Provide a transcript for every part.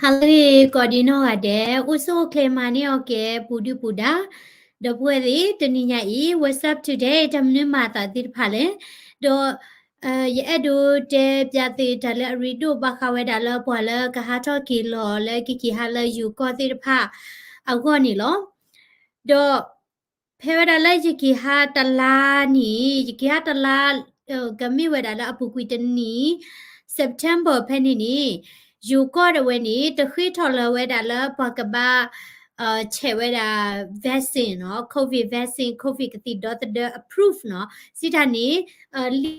ဟါလၢအဂ့ၤ ကိးဒံနီၢ်ဂၤဒဲး, အိၣ်ဆူၣ်အိၣ်ချ့မၤန့ၢ်အီၤကဲ ပူၤဒုၣ်ပူၤဒါ, ဒီပုၢ်ဝဲၢ်သ့ၣ် တနံၤညါအံၤ What's up today တၢ်မနုၤမၤအသးသ့ၣ်တဖၣ်လဲၣ်, ဒီး ယအဲၣ်ဒိးတဲပျးသုတၢ်လၢအရ့ဒိၣ်ဘၣ်ဃးဝဲဒၣ်လၢပှၤလၢကဟးထီၣ်က့ၤလီၤလၢကက့ၤဟးလၢယိၤကီၢ်သ့ၣ်တဖၣ်အဂီၢ်န့ၣ်လီၤ. ဒီး ဖဲဝဲဒၣ်လၢယက့ၤဟးတလါန့ၣ် ယက့ၤဟးတလါ ကမ့ၢ်ဝဲဒၣ်လၢအပူၤကွံာ်တနံၤ September ဖဲန့ၣ်န့ၣ် ယိၤကီၢ်ဒၣ်ဝဲန့ၣ် တဃ့ထီၣ်လၢၤဝဲဒၣ်လၢပှၤကဘၣ် ဆဲးဝဲဒၣ် vaccine နီၤ, COVID vaccine, COVID ကသံၣ်ဒီသဒၢ approve နီၤ, စံးတၢ်န့ၣ် လံ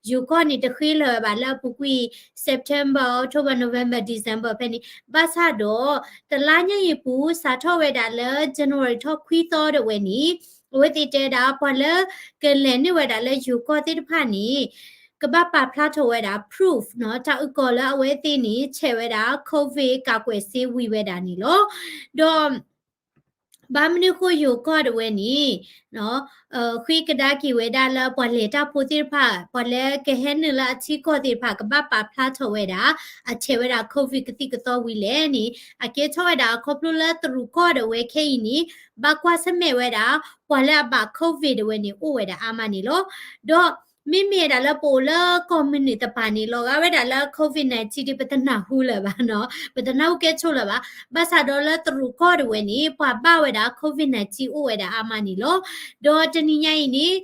ယိၤကီၢ်န့ၣ် တဃ့လၢၤဘၣ်လၢအပူၤကွံာ် September, October, November, December ဖဲန့ၣ် ဘၣ်ဆၣ်ဒီး တလါညါအံၤပူၤ စးထီၣ်ဝဲဒၣ်လၢ January ထီၣ်ခွံသီဒၣ်ဝဲန့ၣ် အဝဲသ့ၣ်တဲဒၣ် ပှၤလၢကလဲၤနုာ်ဝဲဒၣ်လၢယိၤကီၢ်သ့ၣ်တဖၣ်န့ၣ် ကဘၣ်ပာ်ဖျါထီၣ်ဝဲဒၣ် proof နီၤ, တၢ်အုၣ်ကီၤလၢအဝဲသ့ၣ်န့ၣ် ဆဲးဝဲဒၣ် COVID ကာကွယ်ဆေး ဝံၤဝဲဒၣ်န့ၣ်လီၤ. ဒီး ဘၣ်မနုၤဃိယိၤကီၢ်ဒၣ်ဝဲန့ၣ် ဃ့ကဒါက့ၤဝဲဒၣ်လၢပှၤလဲၤတၢ်ဖိသ့ၣ်တဖၣ် ပှၤလၢကဟဲနုာ်လၢအထံကီၢ်သ့ၣ်တဖၣ် ကဘၣ်ပာ်ဖျါထီၣ်ဝဲဒၣ် အဆဲးဝဲဒၣ် COVID ကသံၣ်ကသီဝံၤလဲၣ်န့ၣ် အကဲထီၣ်ဝဲဒၣ် ခီဖျိလၢတရူးကီၢ်ဒၣ်ဝဲခဲအံၤန့ၣ် ဘၣ်ကွၢ်ဆၢၣ်မဲာ်ဝဲဒၣ် ပှၤလၢအဘၣ် COVID ဒၣ်ဝဲန့ၣ် အိၣ်ဝဲဒၣ်အါမးန့ၣ်လီၤ. ဒီး မ့မ့ၢ်ဒၣ်လၢပအိၣ်လၢကီၢ်မုၢ်နုာ်တပၤန့ၣ် လီၤဂာ်ဝဲဒၣ်လၢ COVID nineteen ဒ်ပတနၢ်ဟူလၢၤဘၣ်နီၤ, ပတနၢ်ဟူကဲဆိလၢၤဘၣ်. ဘၣ်ဆၣ်ဒီးလၢတရူးကီၢ်ဒၣ်ဝဲန့ၣ် ပှၤဘၣ်ဝဲဒၣ် COVID nineteen အိၣ်ဝဲဒၣ်အါမးန့ၣ်လီၤ. ဒီးတနံၤညါအံၤန့ၣ်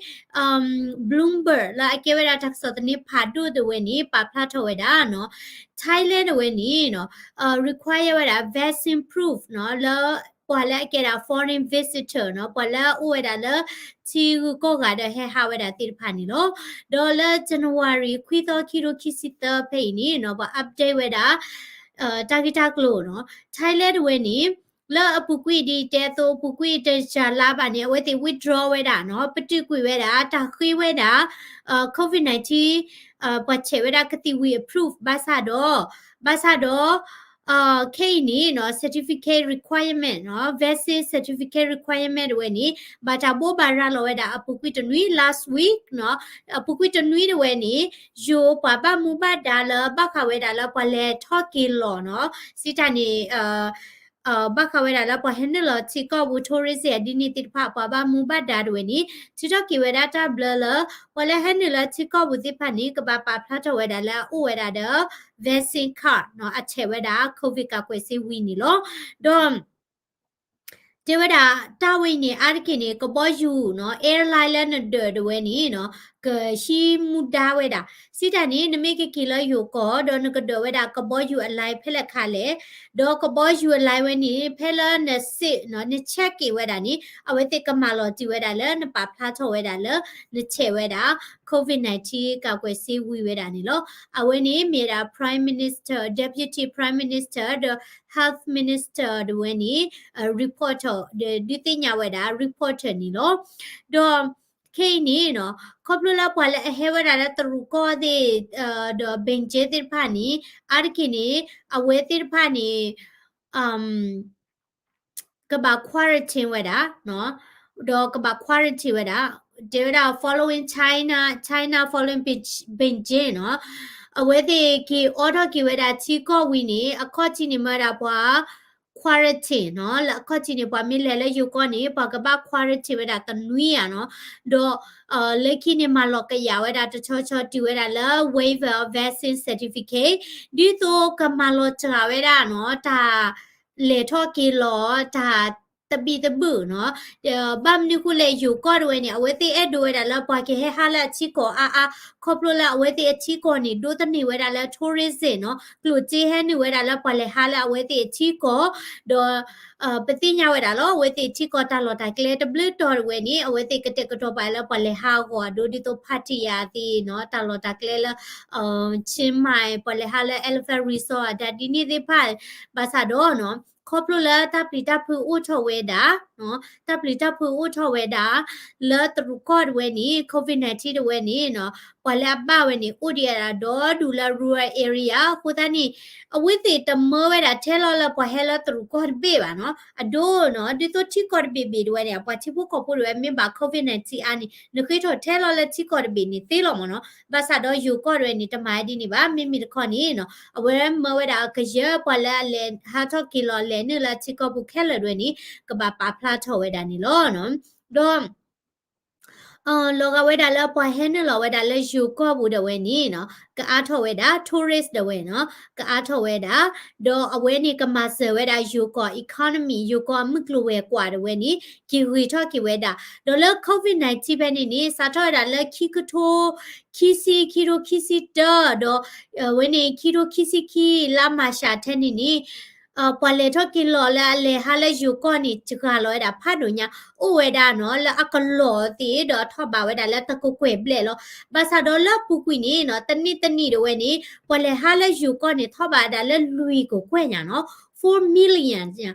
Bloomberg လၢအကဲဝဲဒၣ်တၢ်ကစီၣ်သန့ဖးဒိၣ်ဒၣ်ဝဲန့ၣ် ပာ်ဖျါထီၣ်ဝဲဒၣ်နီၤ, Thailand ဒၣ်ဝဲန့ၣ်နီၤ require ဝဲဒၣ် vaccine proof နီၤ လၢ ပှၤလၢအကဲဒၣ် foreign visitor နီၤ, ပှၤလၢအအိၣ်ဝဲဒၣ်လၢ ထံဂုၤကီၢ်ဂၤဒီးဟဲဟးဝဲဒၣ်သ့ၣ်တဖၣ်န့ၣ်လီၤ. ဒီးလၢ January ခွံသီခံထိခံဆံသၢဖဲအံၤန့ၣ်နီၤ ပှၤ update ဝဲဒၣ် တၢ်ဂ့ၢ်တၢ်ကျိၤနီၤ, Thailand ဒၣ်ဝဲန့ၣ် လၢအပူၤကွံာ်ဒ်တဲအသိး အပူၤကွံာ်တယၤလါဘၣ်န့ၣ် အဝဲသ့ၣ် withdraw ဝဲဒၣ်နီၤ, ပတုာ်ကွံာ်ဝဲဒၣ် တၢ်ဃ့ဝဲဒၣ် COVID nineteen ပှၤဆဲးဝဲဒၣ်ကသံၣ်ဝံၤ approve ဘၣ်ဆၣ်ဒီး ဘၣ်ဆၣ်ဒီး ခဲအံၤန့ၣ်နီၤ certificate requirement နီၤ, vaccine certificate requirement ဒၣ်ဝဲန့ၣ် ဘၣ်တၢ်ဘိးဘၣ်ရၤလီၤဝဲဒၣ်အပူၤကွံာ်တနွံ last week နီၤ, အပူၤကွံာ်တနွံဒၣ်ဝဲန့ၣ် ယိၤပှၤဘၣ်မူဘၣ်ဒါလၢဘၣ်ဃးဝဲဒၣ်လၢပှၤလဲၤထီၣ်က့ၤလီၤနီၤ, စံးတၢ်န့ၣ် ဘၣ်ဃးဝဲဒၣ်လၢပှၤဟဲနုာ်လီၤထံကီၢ်ပူၤ tourism ဒ်န့ၣ်သ့ၣ်တဖၣ် ပှၤဘၣ်မူဘၣ်ဒါဒၣ်ဝဲန့ၣ် ထုးထီၣ်က့ၤဝဲဒၣ်တၢ်ဘျၢလၢ ပှၤလၢဟဲနုာ်လၢထံကီၢ်ပူၤသ့ၣ်တဖၣ်န့ၣ် ကဘၣ်ပာ်ဖျါထီၣ်ဝဲဒၣ်လၢအအိၣ်ဝဲဒၣ်ဒီး vaccine card နီၤ, အဆဲးဝဲဒၣ် COVID ကာကွယ်ဆေး ဝံၤန့ၣ်လီၤ. ဒီး တဲဝဲဒၣ် တၢ်ဝဲအံၤန့ၣ် အါတက့ၢ်န့ၣ် ကဘီယူၤနီၤ, airline လၢနဒၢးဒၣ်ဝဲန့ၣ်နီၤ ကဟံးမူဒါဝဲဒၣ်, စံးတၢ်န့ၣ် နမ့ၢ်ကက့ၤလၢယိၤကီၢ် ဒီးနကဒၢးဝဲဒၣ်ကဘီယူၤအ line ဖဲလဲၣ်ခါလဲၣ်, ဒီးကဘီယူၤအ line ဝဲန့ၣ် ဖဲလၢနစ့ၣ်နီၤ န check က့ၤဝဲဒၣ်န့ၣ် အဝဲသ့ၣ်ကမၤလီၤတံၢ်ဝဲဒၣ်လၢနပာ်ဖျါထီၣ်ဝဲဒၣ်လၢ နဆဲးဝဲဒၣ် COVID nineteen ကာကွယ်ဆေး ဝံၤဝဲဒၣ်န့ၣ်လီၤ. အဝဲန့ၣ်မ့ၢ်ဝဲဒၣ် Prime Minister, Deputy Prime Minister ဒီး Health Minister ဒၣ်ဝဲန့ၣ် report ဒီးဒုးသ့ၣ်ညါဝဲဒၣ် report န့ၣ်လီၤ. ဒီး ခဲအံၤန့ၣ်နီၤ ခီဖျိလၢပှၤလၢအဟဲဝဲဒၣ်လၢတရူးကီၢ်သ့ၣ် ဒီး Beijing သ့ၣ်တဖၣ်န့ၣ် အါတက့ၢ်န့ၣ် အဝဲသ့ၣ်တဖၣ်န့ၣ် ကဘၣ် quarantine ဝဲဒၣ် ဒီးကဘၣ် quarantine ဝဲဒၣ် တဲဝဲဒၣ် following China, China following Beijing နီၤ, အဝဲသ့ၣ်က့ၤအိးထီၣ်က့ၤဝဲဒၣ်ထံကီၢ်ဝံၤန့ၣ် အခီၣ်ထံးန့ၣ်မ့ၢ်ဝဲဒၣ်ပှၤ quarantine နီၤ, လၢအခီၣ်ထံးန့ၣ် ပှၤမ့ၢ်လဲၤလၢယိၤကီၢ်န့ၣ် ပှၤကဘၣ် quarantine ဝဲဒၣ်တနွံဧါနီၤ, ဒီး လၢခံန့ၣ် မၤလီၤကယာ်ဝဲဒၣ်တဆီဆီတုၤဝဲဒၣ်လၢ waiver of vaccine certificate ဒ်သိးကမၤလီၤစှၤဝဲဒၣ်နီၤ တၢ်လဲၤထီၣ်က့ၤလီၤ တၢ်သဘံၣ်သဘုၣ်နီၤ, ဘၣ်မနုၤဃိလဲၣ် ယိၤကီၢ်ဒၣ်ဝဲန့ၣ် အဝဲသ့ၣ်အဲၣ်ဒိးဝဲဒၣ်လၢပှၤကဟဲဟးလၢအထံကီၢ်အါအါ ခီဖျိလၢအဝဲသ့ၣ်အထံကီၢ်န့ၣ် ဒိးသန့ၤဝဲဒၣ်လၢ tourism နီၤ, ကျိၣ်စ့ဟဲနုာ်ဝဲဒၣ်လၢပှၤလဲၤဟးလၢအဝဲသ့ၣ်အထံကီၢ်, ဒီး ပသ့ၣ်ညါဝဲဒၣ်လီၤ အဝဲသ့ၣ်ထံကီၢ်တၢ်လီၢ်တၢ်ကျဲတဘျုးတီၤဒၣ်ဝဲန့ၣ် အဝဲသ့ၣ်ကတဲာ်ကတီၤပာ်လၢပှၤလဲၤဟးအဂီၢ်အဒိ ဒ်သိး Pattaya သ့ၣ်နီၤ, တၢ်လီၢ်တၢ်ကျဲလၢ Chiang Mai ပှၤလဲၤဟးလၢ Elephant Resort တၢ်ဒ်န့ၣ်သ့ၣ်တဖၣ် ဘၣ်ဆၣ်ဒီးနီၤ ခီဖျိလၢတၢ်ပျံၤတၢ်ဖုးအိၣ်ထီၣ်ဝဲဒၣ် တၢ်ပျံၤတၢ်ဖုးအိၣ်ထီၣ်ဝဲဒၣ် လၢတရူးကီၢ်တဝဲန့ၣ် COVID nineteen တဝဲန့ၣ်နီၤ ပှၤလၢအဘၣ်ဝဲန့ၣ် အိၣ်ဒံးဒၣ်ဒီဒူၣ်လၢ rural area အဃိသတးန့ၣ် အဝဲသ့ၣ်တမၢဝဲဒၣ်ထဲလီၤလၢပှၤဟဲလၢတရူးကီၢ်တဘ့ၣ်ဘၣ်နီၤ အဒိနီၤ ဒ်သိးထံကီၢ်တဘ့ၣ်ဘ့ၣ်တဝဲန့ၣ် ပှၤထံဖိကီၢ်ဖိတဝဲ မ့ၢ်ဘၣ် COVID nineteen အါန့ၣ် နဃ့ထီၣ်ထဲလီၤလၢထံကီၢ်တဘ့ၣ်န့ၣ်သ့လီၤမ့ၢ်နီၤ ဘၣ်ဆၣ်ဒီးယိၤကီၢ်တဝဲန့ၣ် တမၤဒ်န့ၣ်ဘၣ် မ့မ့ၢ်တခီန့ၣ်နီၤ အဝဲမၢဝဲဒၣ်ကယဲၢ်ပှၤလၢအလဲၤဟးထီၣ်က့ၤလီၤလဲၤနုာ်လၢထံကီၢ်ပူၤခဲလၢာ်တဝဲန့ၣ် ကဘၣ်ပာ်ဖျါထီၣ်ဝဲဒၣ်န့ၣ်လီၤ. ဒီး လီၤဂာ်ဝဲဒၣ်လၢပှၤဟဲနုာ်လီၤဝဲဒၣ်လၢယိၤကီၢ်ပူၤဒၣ်ဝဲန့ၣ်နီၤ ကအါထီၣ်ဝဲဒၣ် tourist ဒၣ်ဝဲနီၤ ကအါထီၣ်ဝဲဒၣ် ဒီးအဝဲန့ၣ်ကမၤစၢၤဝဲဒၣ်ယိၤကီၢ် economy ယိၤကီၢ်မုၢ်ကျိၤဝဲၤကွာ်ဒၣ်ဝဲန့ၣ် က့ၤဂ့ၤထီၣ်က့ၤဝဲဒၣ် ဒီးလၢ COVID nineteen ဖဲန့ၣ်န့ၣ် စးထီၣ်ဝဲဒၣ်လၢခံကထိ ခံဆံ ခံကထိခံဆံတၢ ဒီး အဝဲန့ၣ် ခံကထိခံဆံခံ လါမၢ်ၡးထဲန့ၣ်န့ၣ် ပှၤလဲၤထီၣ်က့ၤလီၤလၢအလဲၤဟးလၢယိၤကီၢ်န့ၣ် စှၤလီၤဝဲဒၣ်ဖးဒိၣ်ညါ အိၣ်ဝဲဒၣ်နီၤ လၢအကလီၤသ့ၣ်ဒီးထီၣ်ဘးဝဲဒၣ်လၢတကကွဲၢ်ဘျဲၣ်လီၤ. ဘၣ်ဆၣ်ဒီးလၢအပူၤကွံာ်န့ၣ်နီၤ တနံၣ်တနံၣ်ဒၣ်ဝဲန့ၣ် ပှၤလဲၤဟးလၢယိၤကီၢ်န့ၣ် ထီၣ်ဘးဝဲဒၣ်လၢလွံၢ်ကကွဲၢ်ညါနီၤ four million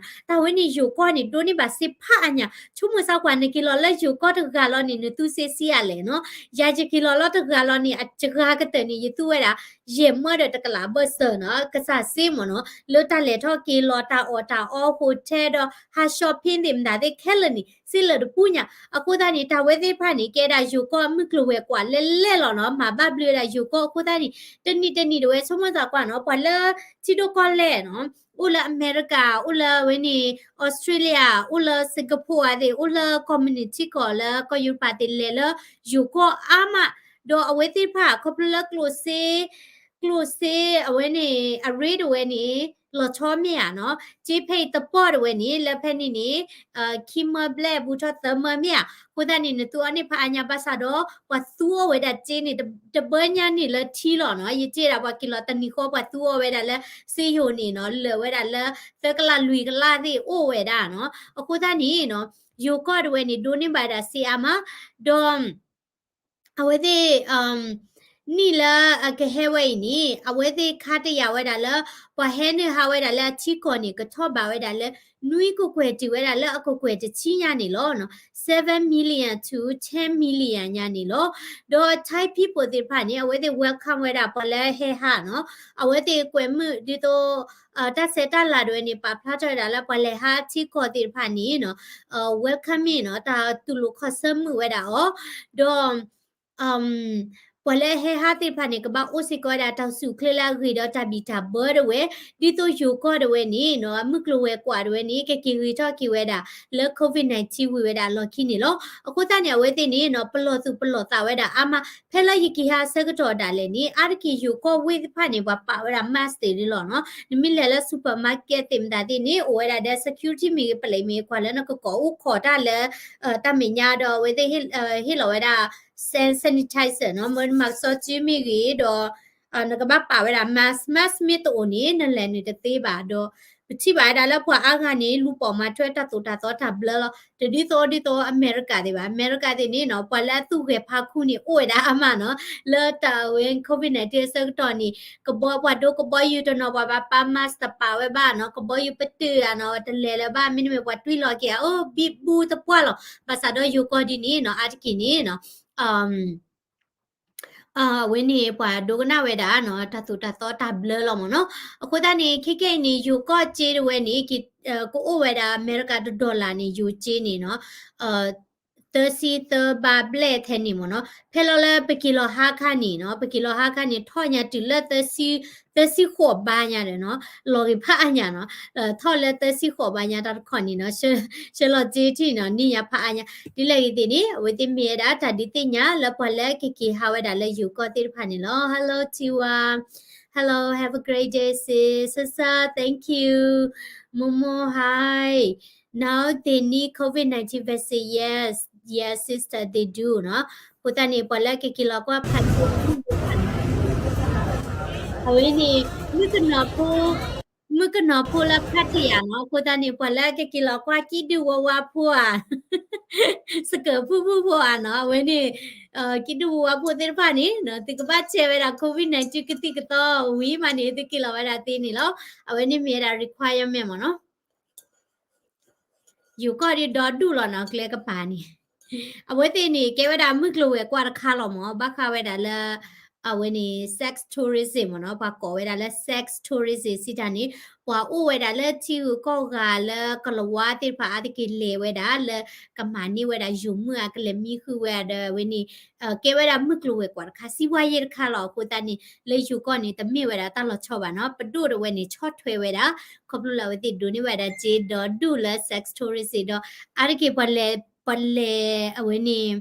တၢ်ဝဲန့ၣ်ယိၤကီၢ်န့ၣ် ဒိးန့ၢ်ဘၣ်စ့ဖးအါညါ ဆိကမိၣ်စၢ်ကွၢ် နက့ၤလီၤလၢယိၤကီၢ်တဂၤလီၤန့ၣ် နသူစ့ဆံးအါလဲၣ်နီၤ ယၤယက့ၤလီၤလၢတဂၤလီၤန့ၣ် အစှၤကတၢၢ်န့ၣ် ယသူဝဲဒၣ် ယဲၢ်မၢဒီးတကလးဘၢၣ်စၢၤနီၤ ကစၢ်စ့မ့ၢ်နီၤ လၢတၢ်လဲၤထီၣ်က့ၤလီၤ တၢ်အီၣ်တၢ်အီ hotel ဒီးဟး shopping သ့ၣ်မတၤသ့ၣ်ခဲလၢာ်န့ၣ် စ့လၢာ်တပူၤညါ အဃိသတးန့ၣ် တၢ်ဝဲသ့ၣ်တဖၣ်န့ၣ် ကဲဒၣ်ယိၤကီၢ်မုၢ်ကျိၤဝဲၤကွာ်လဲၣ်လဲၣ်လီၤနီၤ မၤဘၣ်ဘျုးဝဲဒၣ်ယိၤကီၢ်အဃိသတးန့ၣ် တနံၣ်တနံၣ်ဒၣ်ဝဲဆိကမိၣ်စၢ်ကွၢ်နီၤ ပှၤလၢထံဒိၣ်ကီၢ်လဲၢ်နီၤ အိၣ်လၢအမဲရကၤ အိၣ်လၢဝဲန့ၣ် Australia အိၣ်လၢ Singapore အသ့ၣ် အိၣ်လၢ community ကီၢ်လၢကီၢ်ယူရပၤသ့ၣ် လဲၤလၢယိၤကီၢ်အါမး ဒီးအဝဲသ့ၣ်တဖၣ် ခီဖျိလၢကျိၣ်စ့ ကျိၣ်စ့အဝဲန့ၣ် အရ့ဒၣ်ဝဲန့ၣ် လီၤဆီမ့ၢ်ဧါနီၤ စ့ဖဲအံၤတပီၢ်ဒၣ်ဝဲန့ၣ် လၢဖဲန့ၣ်န့ၣ် ခံမၢဘျဲၣ်ဘူးထီၣ်သၢမၢမ့ၢ်ဧါ အဃိသတးန့ၣ် နသူအီၤန့ၣ်ဖးအါညါဘၣ်ဆၣ်ဒီး ပှၤသူအီၤဝဲဒၣ်စ့န့ၣ် တဘၢညါန့ၣ်လၢထံလီၤနီၤ ယတဲဒၣ်ပှၤက့ၤလီၤတနံၤဃီ ပှၤသူအီၤဝဲဒၣ်လၢ စ့ယိၤန့ၣ်နီၤ လၢာ်ဝဲဒၣ်လၢ သၢကလးလွံၢ်ကလးသ့ၣ်အိၣ်ဝဲဒၣ်နီၤ အဃိသတးန့ၣ်နီၤ ယိၤကီၢ်ဒၣ်ဝဲန့ၣ် ဒိးန့ၢ်ဘၣ်ဝဲဒၣ်စ့အါမး ဒီး အဝဲသ့ၣ် နံၣ်လၢအကဟဲဝဲအံၤန့ၣ် အဝဲသ့ၣ်ခါတယာ်ဝဲဒၣ်လၢ ပှၤဟဲနုာ်ဟးဝဲဒၣ်လၢအထံကီၢ်န့ၣ် ကထီၣ်ဘးဝဲဒၣ်လၢ နွံကကွဲၢ်တုၤဝဲဒၣ်လၢအကကွဲၢ်တဆံညါန့ၣ်လီၤ. seven million to ten million ညါန့ၣ်လီၤ. ဒီး Thai people သ့ၣ်တဖၣ်န့ၣ် အဝဲသ့ၣ် welcome ဝဲဒၣ်ပှၤလၢဟဲဟးနီၤ. အဝဲသ့ၣ်ကွဲးမုာ်ဒ်သိး တၢ်ဆဲးတၢ်လၤဒၣ်ဝဲန့ၣ် ပာ်ဖျါထီၣ်ဝဲဒၣ်လၢပှၤလဲၤဟးထံကီၢ်သ့ၣ်တဖၣ်န့ၣ်နီၤ welcoming နီၤ တၢ်တူၢ်လိာ်ခီၣ်ဆၢမုာ်ဝဲဒၣ်အီၤ, ဒီး ပှၤလၢအဟဲဟးသ့ၣ်တဖၣ်န့ၣ် ကဘၣ်အိၣ်စ့ၢ်ကီးဝဲဒၣ်တၢ်စူၢ်ချ့လၢအဂ့ၤဒီးတၢ်ဘံၣ်တၢ်ဘၢဒၣ်ဝဲ, ဒ်သိးယိၤကီၢ်ဒၣ်ဝဲန့ၣ်နီၤ အမုၢ်ကျိၤဝဲၤကွာ်ဒၣ်ဝဲန့ၣ် ကက့ၤဂ့ၤထီၣ်က့ၤဝဲဒၣ် လၢ COVID nineteen ဝံၤဝဲဒၣ်အလီၢ်ခံန့ၣ်လီၤ. အဃိသတးန့ၣ် အဝဲသ့ၣ်န့ၣ်နီၤ ပလီၢ်သူၣ်ပလီၢ်သးဝဲဒၣ်အါမး, ဖဲလၢယက့ၤဟးအဆၢကတီၢ်ဒၣ်လဲာ်န့ၣ် အါတက့ၢ်ယိၤကီၢ်ဝ့ၢ်သ့ၣ်တဖၣ်န့ၣ် ပှၤပာ်ဝဲဒၣ် mask သ့ၣ်န့ၣ်လီၤနီၤ. နမ့ၢ်လဲၤလၢ supermarket သ့ၣ်မတၤသ့ၣ်န့ၣ် အိၣ်ဝဲဒၣ်ဒီး security မ့ၢ်ဂ့ၤ ပလံးမ့ၢ်ဂ့ၤ ကွၢ်လၢနကကိးအိၣ်ခိးတၢ်လၢ တၢ်မဲာ်ညါဒီး အဝဲသ့ၣ်ဟ့ၣ်လီၤဝဲဒၣ် hand sanitizer နီၤ, မ့ၢ်နမၤကစီစုမ့ၢ်ဂ့ၤဒီး နကဘၣ်ပာ်ဝဲဒၣ် mask, mask မ့ၢ်တအိၣ်န့ၣ် နလဲၤနုာ်တသ့ဘၣ်ဒီး ပထံၣ်ဘၣ်ဝဲဒၣ်လၢပှၤအါဂၤန့ၣ် လူၤပိာ်မၤထွဲတၢ်သိၣ်တၢ်သီတၢ်ဘျၢလီၤ. တဒ်သိးဒ်သိးအမဲရကၤသ့ၣ်ဘၣ်, အမဲရကၤသ့ၣ်န့ၣ်နီၤ ပှၤလၢအသူၣ်ဂဲၤဖးခူန့ၣ် အိၣ်ဝဲဒၣ်အါမးနီၤ, လၢတၢ်ဝဲ COVID nineteen အဆၢကတီၢ်န့ၣ် ကဘီပှၤဒိကဘီယူၤတနီၤပှၤဘၣ်ပာ် mask တပာ်ဝဲဘၣ်နီၤ, ကဘီယူၤပတုာ်ဧါနီၤ တလဲၤလၢၤဘၣ်, မ့တမ့ၢ်ပှၤတွံၢ်လီၤက့ၤဧါ, အိၣ်ဘံဘူသပှၢ်လီၤ. ဘၣ်ဆၣ်ဒီးယိၤကီၢ်ဒ်န့ၣ်နီၤ အါတက့ၢ်န့ၣ်နီၤ အဝဲန့ၣ် ပှၤဒိကနၣ်ဝဲဒၣ်နီၤ တၢ်သိၣ်တၢ်သီတၢ်ဘျၢလီၤမ့ၢ်နီၤ. အဃိသတးန့ၣ် ခဲကနံၣ်အံၤန့ၣ် ယိၤကီၢ်စ့ဒၣ်ဝဲန့ၣ် ကအိၣ်ဝဲဒၣ်အမဲရကၤတဒီလၣ်န့ၣ် ယိၤစ့န့ၣ်နီၤ သၢဆံသၢဘးဘျဲၣ်ထဲန့ၣ်မ့ၢ်နီၤ. ဖဲလီၤလၢပက့ၤလီၤဟါခါန့ၣ်နီၤ ပက့ၤလီၤဟါခါန့ၣ် ထီၣ်ညါတုၤလၢ သၢဆံဃိးဘးညါဒီးနီၤ လီၤဂ့ၤဖးအါညါနီၤ. ထီၣ်လၢသၢဆံဃိးဘးညါတၢ်တခီန့ၣ်နီၤ ဆှၢလီၤစ့ထံၣ်နီၤ န့ၢ်ညါဖးအါညါ. ဒ်လဲၣ်ဂ့ၤသ့ၣ်န့ၣ် အဝဲသ့ၣ်မ့ၢ်ဝဲဒၣ်တၢ်ဒုးသ့ၣ်ညါလၢပှၤလၢ ကက့ၤဟးဝဲဒၣ်လၢယိၤကီၢ်သ့ၣ်တဖၣ်န့ၣ်လီၤ. Hello Tiwa, hello, have a great day sis, Sasa, thank you, Momo, hi. Now they need COVID nineteen vaccine, yes, yes sister, they do နီၤ. အဃိသတးန့ၣ် ပှၤလၢကက့ၤလီၤကွၢ်ဖး အဝဲန့ၣ် မုၣ်ကနီၤဖိ, မုၣ်ကနီၤဖိလၢဖးတ့ၢ်ဧါနီၤ. အဃိသတးန့ၣ် ပှၤလၢကက့ၤလီၤကွၢ်ကံၣ်ဒုၣ်ဝါဝါဖိဧါ, စကၢၢ်ဖုၣ်ဖုၣ်ဖိဧါနီၤ. အဝဲန့ၣ် ကံၣ်ဒုၣ်ဝါဝါဖိသ့ၣ်တဖၣ်န့ၣ် သုကဘၣ်ဆဲးဝဲဒၣ် COVID nineteen ကသံၣ်ကသီဝံၤမးန့ၣ် သုက့ၤလီၤဝဲဒၣ်သ့န့ၣ်လီၤ. အဝဲန့ၣ်မ့ၢ်ဝဲဒၣ် requirement မ့ၢ်နီၤ. ယိၤကီၢ်ဒ်ဒီဒူၣ်လီၤနီၤ ကျဲကပၤန့ၣ် အဝဲသ့ၣ်န့ၣ် ကဲဝဲဒၣ်မုၢ်ကျိၤဝဲၤကွာ်တခါလီၤမၢ် ဘၣ်ဃးဝဲဒၣ်လၢ အဝဲန့ၣ် sex tourism မၢ်နီၤ ပှၤကိးဝဲဒၣ်လၢ sex tourism စံးတၢ်န့ၣ် ပှၤအိၣ်ဝဲဒၣ်လၢထံဂုၤကီၢ်ဂၤလၢကလၤဝါသ့ၣ်တဖၣ်အါတက့ၢ်လဲၤဝဲဒၣ်လၢ ကမၤန့ၢ်ဝဲဒၣ်ယိၤမုၣ်အကလဲၤမံဃုာ်ဝဲဒၣ်ဒီးအဝဲန့ၣ် ကဲဝဲဒၣ်မုၢ်ကျိၤဝဲၤကွာ်တခါ စံးဝါယဲတခါလီၤ အဃိသတးန့ၣ် လၢယိၤကီၢ်န့ၣ် တမ့ၢ်ဝဲဒၣ်တၢ်လီၤဆီဘၣ်နီၤ ပဒိၣ်တဝဲန့ၣ် ဆီၣ်ထွဲဝဲဒၣ် ခီဖျိလၢအဝဲသ့ၣ်ဒိးန့ၢ်ဝဲဒၣ်စ့ဒီဒူၣ်လၢ sex tourism ဒီး အါတက့ၢ်ပှၤလဲၤ ပှၤလဲၤအဝဲန့ၣ်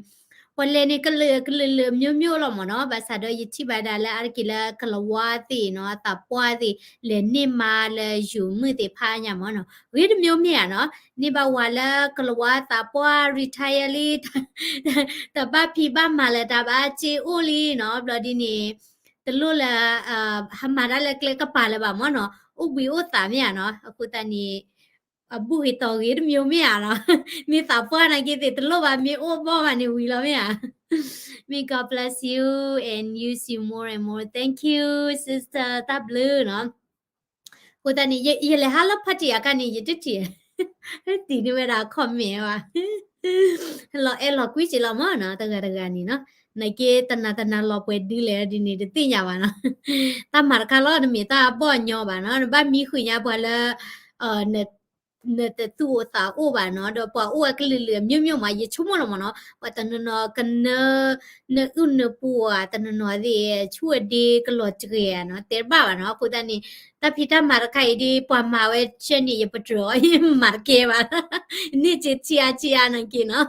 ပှၤလဲၤန့ၣ်ကလုာ်ကလုာ်လုာ်မျိုးမျိုးလီၤမၢ်နီၤ ဘၣ်ဆၣ်ဒီးယထံၣ်ဘၣ်ဒၣ်လၢအါတက့ၢ်လၢကလၤဝါသ့ၣ်နီၤ အသးပှၢ်သ့ၣ် လဲၤန့ၢ်မါလၢယိၤမုၣ်သ့ၣ်ဖးညါမၢ်နီၤ ဂ့ၤတမျိုးမ့ၢ်ဧါနီၤ န့ၢ်ဘၣ်ဝၤလၢကလၤဝါသးပှၢ် retire လံ တဘၣ်ဖံးဘၣ်မၤလၢၤတၢ်ဘၣ် စ့အိၣ်လံနီၤ ဘျီဒ်န့ၣ် တလိၣ်လၢ ဟးမၤတၢ်လၢကျဲကပၤလၢၤဘၣ်မၢ်နီၤ အိၣ်ဘှံးအိၣ်သးမ့ၢ်ဧါနီၤ အဃိသတးန့ၣ် အဘူၣ်ဂ့ၤတီၤဂ့ၤတမျိုးမ့ၢ်ဧါနီၤ မ့ၢ်သးပှၢ်နာ်က့သ့ၣ်တလိၣ်ဘၣ် မ့ၢ်အိၣ်ဘီၣ်ဘၣ်န့ၣ်ဝံၤလီၤမ့ၢ်ဧါ May God bless you and use you more and more. Thank you, sister. တၢ်ဘျုးနီၤ အဃိသတးန့ၣ် ယလဲၤဟးလၢ party အခါန့ၣ် ယတထံၣ် တံၢ်န့ၢ်ဝဲဒၣ် comment ဘၣ် လီၤအဲၣ်လီၤကွံစ့လီၤမၢ်နီၤ တဂၤတဂၤန့ၣ်နီၤ နာ်က့တနၤတနၤလီၤပှဲၤဒုလဲၣ်ဒ်န့ၣ် တသ့ၣ်ညါဘၣ်နီၤ တၢ်မၤတခါလီၤ တမ့ၢ်တၢ်ဘီၣ်ညီဘၣ်နီၤ နဘၣ်မံဃုာ်ညါပှၤလၢ နတသူၣ်အိၣ်သးအိၣ်ဘၣ်နီၤ ဒီးပှၤအိၣ်ဝဲကလုာ်လုာ်အမျိုးမျိုးမး ယဆိကမိၣ်လီၤမၢ်နီၤ ပှၤတနီၤနီၤကနၢ နအုၣ်နပှၤ တနီၤနီၤသ့ၣ် ဆူၣ်အဒ့ကလီၤစှဲၤနီၤ တဲတဘၣ်ဘၣ်နီၤ အဃိသတးန့ၣ် တၢ်ဖံးတၢ်မၤတခါအံၤဒ် ပှၤမၤဝဲဆဲန့ၣ် ယပတြၢၤအီၤ ယမၤတကဲဘၣ် န့ၢ်စ့ထံအါထံအါနီၤက့နီၤ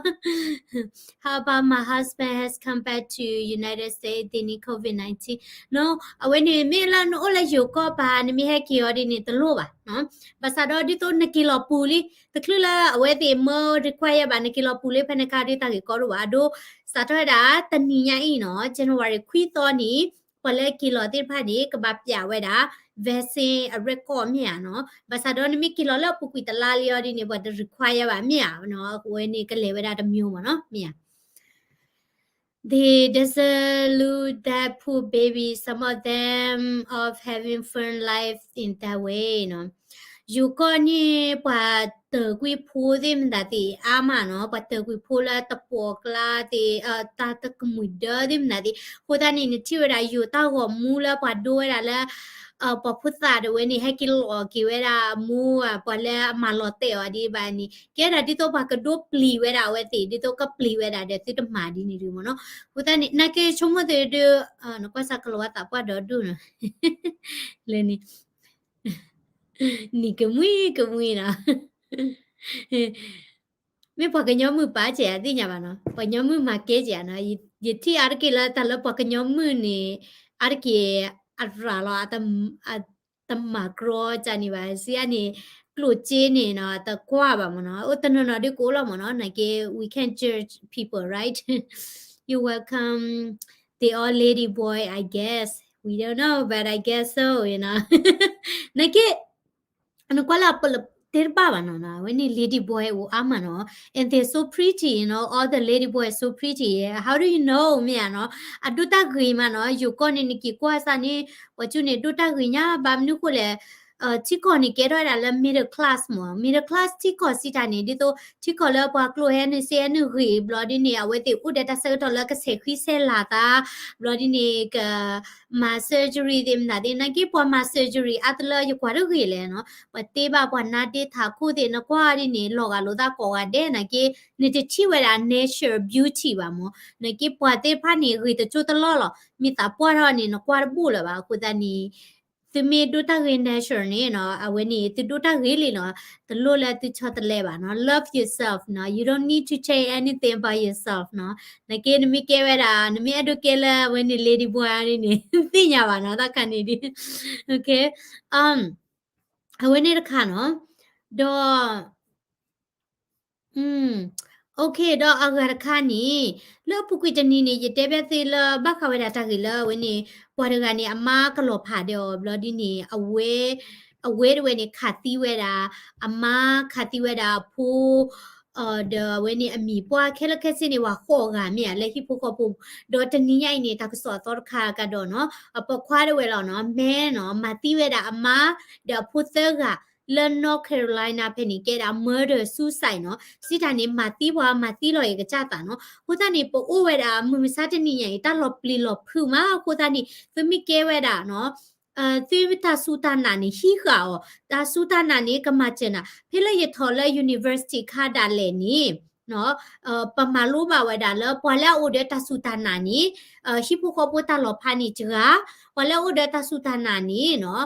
How about my husband has come back to United States ဒ်န့ၣ် COVID nineteen နီၤ အဝဲန့ၣ်မ့ၢ်လၢနအိၣ်လၢယိၤကီၢ်ပၤ နမ့ၢ်ဟဲက့ၤအီၤဒ်န့ၣ် တလိၣ်ဘၣ်နီၤ ဘၣ်ဆၣ်ဒီးဒ်သိးနက့ၤလီၤပူၤလံ တချုးလၢအဝဲသ့ၣ်မၢ require ဘၣ် နက့ၤလီၤပူၤလံ ဖဲန့ၣ်ခါဒ်တၢ်ဂ့ၢ်ကီဒိၣ်ဘၣ် အဒိ စးထီၣ်ဝဲဒၣ် တနံၤညါအံၤနီၤ January ခွံသီန့ၣ် ပှၤလၢက့ၤလီၤသ့ၣ်တဖၣ်န့ၣ် ကဘၣ်ပျးဝဲဒၣ် vaccine အ record မ့ၢ်ဧါနီၤ ဘၣ်ဆၣ်ဒီးနမ့ၢ်က့ၤလီၤလၢအပူၤကွံာ်တလါလံအီၤဒ်န့ၣ် ပှၤတ require ဘၣ်မ့ၢ်ဧါနီၤ အဝဲန့ၣ်ကလဲၤဝဲဒၣ်တမျိုးမၢ်နီၤ မ့ၢ်ဧါ They doesn't look that poor baby, some of them of having fun life in that way နီၤ ယိၤကီၢ်န့ၣ် ပှၤတၢၤကွံာ်ဖိသ့ၣ်မတၤသ့ၣ်အါမးနီၤ ပှၤတၢၤကွံာ်ဖိလၢတပိာ်ကျါသ့ၣ် တၢ်တကမှံၤဒၢသ့ၣ်မတၤသ့ၣ် အဃိသတးန့ၣ် နထံၣ်ဝဲဒၣ်ယိၤတၢ်ဂီၤမူလၢပှၤဒိဝဲဒၣ်လၢ ပှၤဖိသၣ်ဒၣ်ဝဲန့ၣ် ဟဲက့ၤလီၤက့ၤဝဲဒၣ်မူ ပှၤလၢအမၤလီၤတဲာ်အီၤဒ်ဘၣ်န့ၣ် ကဲဒၣ်ဒ်သိးပှၤကဒိပျံၤဝဲဒၣ်အဝဲသ့ၣ် ဒ်သိးကပျံၤဝဲဒၣ်ဒီးသုတမၤဒ်န့ၣ်ဒုမၢ်နီၤ အဃိသတးန့ၣ် နာ်က့ဆိကမိၣ်သုဒု နကွၢ်စၢ်ကလၤဝါသးပှၢ်ဒီဒူၣ်နီၤ လၢန့ၣ် နံၤကမှံကမှံနီၤ မ့ၢ်ပှၤကညီမုၣ်ပာ်စဲးအသ့ၣ်ညါဘၣ်နီၤ ပှၤကညီမုၣ်မၤကဲစဲးနီၤ ယထံၣ်အါတက့ၢ်လၢတၢ်လၢပှၤကညီမုၣ်န့ၣ် အါတက့ၢ်အရၤလီၤ တမၤကြီကန့ၣ်ဘၣ် စံးအါန့ၣ် ကျိၣ်စ့န့ၣ်နီၤ တကွၢ်ဘၣ်မၢ်နီၤ အိၣ်တနီၤနီၤဒ်ကအိၣ်လီၤမၢ်နီၤ နာ်က့ we can't judge people, right? You're welcome. They all lady boy, I guess. We don't know, but I guess so, you know. နာ်က့ နကွၢ်လၢပလတဲတဘၣ်ဘၣ်နီၤ အဝဲန့ၣ် lady boy အိၣ်အါမးနီၤ and they're so pretty, you know, all the lady boy so pretty, how do you know မ့ၢ်ဧါနီၤ အဒိၣ်တၢ်ဂ့ၤမးနီၤ ယိၤကီၢ်န့ၣ် နက့ၤကွၢ်စၢ်န့ၣ် ပှၤကၠူၣ်န့ၣ် ဒိၣ်တၢ်ဂ့ၤညါ ဘၣ်မနုၤဃိလဲၣ် ထံကီၢ်န့ၣ် ကဲထီၣ်ဝဲဒၣ်လၢ middle class မၢ် middle class ထံကီၢ်စံးတၢ်န့ၣ် ဒ်သိး ထံကီၢ်လၢပှၤကျိၣ်ဟဲနုာ်စ့ဟဲနုာ်ဂ့ၤဘျီဒ်န့ၣ် အဝဲသ့ၣ်အိၣ်ဒီးတၢ်ဆၢကတီၢ်လၢကဆဲးဃံဆဲးလၤသး ဘျီဒ်န့ၣ် က မၤ surgery သ့ၣ်မနုၤသ့ၣ် နာ်က့ပှၤမၤ surgery အါတလၢယကွၢ်တဂ့ၤလဲၣ်နီၤ ပှၤတ့ဘၣ်ပှၤနါဒ့ထးခိၣ်သ့ၣ် နကွၢ်ဒ်န့ၣ် လီၤဂာ်လိာ်သးကိးဂၤဒဲး နာ်က့ နတထံၣ်ဝဲဒၣ် natural beauty ဘၣ်မၢ် နာ်က့ပှၤသ့ၣ်တဖၣ်န့ၣ် ဂ့ၤတကၠိတလီၢ်လီၤ မ့ၢ်သးပှၢ်ထီၣ်န့ၣ် နကွၢ်တဘူၣ်လၢၤဘၣ် အဃိသတးန့ၣ် သုမ့ၢ်ဒိၣ်တၢ်ဂ့ၤ natural န့ၣ်နီၤ အဝဲန့ၣ် သုဒိၣ်တၢ်ဂ့ၤလံနီၤ တလိၣ်လၢသုဆီတလဲဘၣ်နီၤ love yourself နီၤ you don't need to change anything about yourself နီၤ နာ်က့နမ့ၢ်ကဲဝဲဒၣ် နမ့ၢ်အဲၣ်ဒိးကဲလၢအဝဲန့ၣ် lady boy န့ၣ် သ့ၣ်ညါဘၣ်နီၤ တၢ်ခါန့ၣ်ဒ် okay အဝဲန့ၣ်တခါနီၤ ဒီး okay ဒီးအဂၤတခါန့ၣ် လၢအပူၤကွံာ်တနံၤန့ၣ် ယတဲဘၣ်သုလၢဘၣ်ဃးဝဲဒၣ်တၢ်ဂ့ၢ်လၢအဝဲန့ၣ် ပှၤတဂၤန့ၣ် အမါကလီၤဖးဒီးအီၤဘျီဒ်န့ၣ် အဝဲ အဝဲတဝဲန့ၣ် ခးသံဝဲဒၣ် အမါခးသံဝဲဒၣ်အဖိ ဒီးအဝဲန့ၣ်အမံၤပှၢ်ခဲလၢာ်ခဲဆ့န့ၣ် ပှၤဃိးဂၤမ့ၢ်ဧါ လၢဟံၣ်ဖိဃီဖိ ဒီးတနံၤညါအံၤန့ၣ် တၢ်ကစီၣ်အသီတခါကဒီးနီၤ အပိာ်ခွါတဝဲလီၤနီၤ မဲနီၤ မၤသံဝဲဒၣ်အမါ ဒီးအဖိသၢဂၤ လၢ North Carolina ဖဲန့ၣ် ကဲဒၣ် murder suicide နီၤ, စံးတၢ်န့ၣ် မၤသံပှၤ မၤသံလီၤအံၤကစၢ်သးနီၤ. အဃိသတးန့ၣ် ပအိၣ်ဝဲဒၣ်မုၢ်မဆါတနံၤညါအံၤ တၢ်လီၤပျံၤလီၤဖုးမး အဃိသတးန့ၣ် သုမ့ၢ်ကဲဝဲဒၣ်နီၤ သုတၢ်စူၢ်တၢ်နာ်န့ၣ် ဟံးဃာ်အီၤ, တၢ်စူၢ်တၢ်နာ်န့ၣ် ကမၤစၢၤနၤ. ဖဲလၢယထီၣ်လၢ university ခါဒၣ်လဲာ်န့ၣ် ပမၤလိဘၣ်ဝဲဒၣ်လၢ ပှၤလၢအအိၣ်ဒီးတၢ်စူၢ်တၢ်နာ်န့ၣ် ဟံၣ်ဖိဃီဖိတၢ်လီၤဖးန့ၣ်စှၤ, ပှၤလၢအအိၣ်ဒီးတၢ်စူၢ်တၢ်နာ်န့ၣ်နီၤ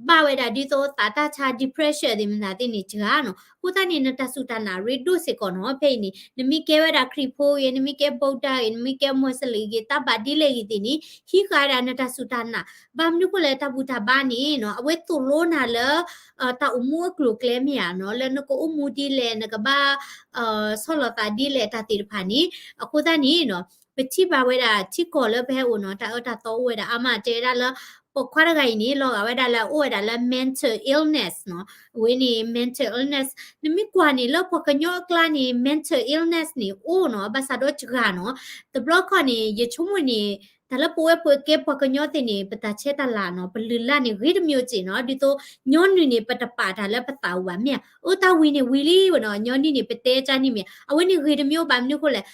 ဘၣ်ဝဲဒၣ်ဒ်သိးသးတၢ်ဆါ depression သ့ၣ်မနုၤသ့ၣ်န့ၣ်စှၤနီၤ. အဃိသတးန့ၣ် နတၢ်စူၢ်တၢ်နာ်ရ့ဒိၣ်စ့ၢ်ကီးနီၤ. ဖဲအံၤန့ၣ် နမ့ၢ်ကဲဝဲဒၣ်ခရံာ်ဖိဂ့ၤ, နမ့ၢ်ကဲ Buddha ဂ့ၤ, နမ့ၢ်ကဲ Muslim ဂ့ၤ, တၢ်ဘၣ်ဒ်လဲၣ်ဂ့ၤသ့ၣ်န့ၣ် ဟံးဃာ်ဝဲဒၣ်နတၢ်စူၢ်တၢ်နာ်. ဘၣ်မနုၤဃိလဲၣ် တၢ်ဘူၣ်တၢ်ဘါန့ၣ်နီၤ အဝဲသိၣ်လိနၤလၢ တၢ်အိၣ်မူအကျိၤအကျဲမ့ၢ်ဧါနီၤ, လၢနကအိၣ်မူဒ်လဲၣ် နကဘၣ် ဆီၣ်လီၤသးဒ်လဲၣ်တၢ်သ့ၣ်တဖၣ်န့ၣ်. အဃိသတးန့ၣ်နီၤ ပထံၣ်ဘၣ်ဝဲဒၣ်ထံကီၢ်လၢပဟဲအိၣ်နီၤ တၢ်အၢတၢ်သီအိၣ်ဝဲဒၣ်အါမး တဲဝဲဒၣ်လၢ ပိာ်ခွါတဂၤအံၤန့ၣ် လီၤဂာ်ဝဲဒၣ်လၢအအိၣ်ဝဲဒၣ်လၢ mental illness နီၤ. အဝဲန့ၣ် mental illness နမ့ၢ်ကွၢ်န့ၣ် လၢပှၤကညီအကျါန့ၣ် mental illness န့ၣ်အိၣ်နီၤ ဘၣ်ဆၣ်ဒီးစှၤနီၤ. တဘျီခီန့ၣ် ယဆိကမိၣ်န့ၣ် တၢ်လၢပဝဲပကဲပှၤကညီသ့ၣ်န့ၣ် ပတၢ်ဆဲးတၢ်လၤနီၤ ပလုၢ်လၢ်န့ၣ် ဂ့ၤတမံၤစ့ၢ်နီၤ, ဒ်သိးညီနုၢ်န့ၣ် ပတပာ်တၢ်လၢပသးပူၤဘၣ်မ့ၢ်ဧါ. အၢ တၢ်ဝံၤန့ၣ်ဝံၤလံဝဲနီၤ, ညီနုၢ်န့ၣ် ပတဲကၢ်န့ၣ်မ့ၢ် အဝဲန့ၣ်ဂ့ၤတမံၤဘၣ် မနုၤဃိလဲၣ်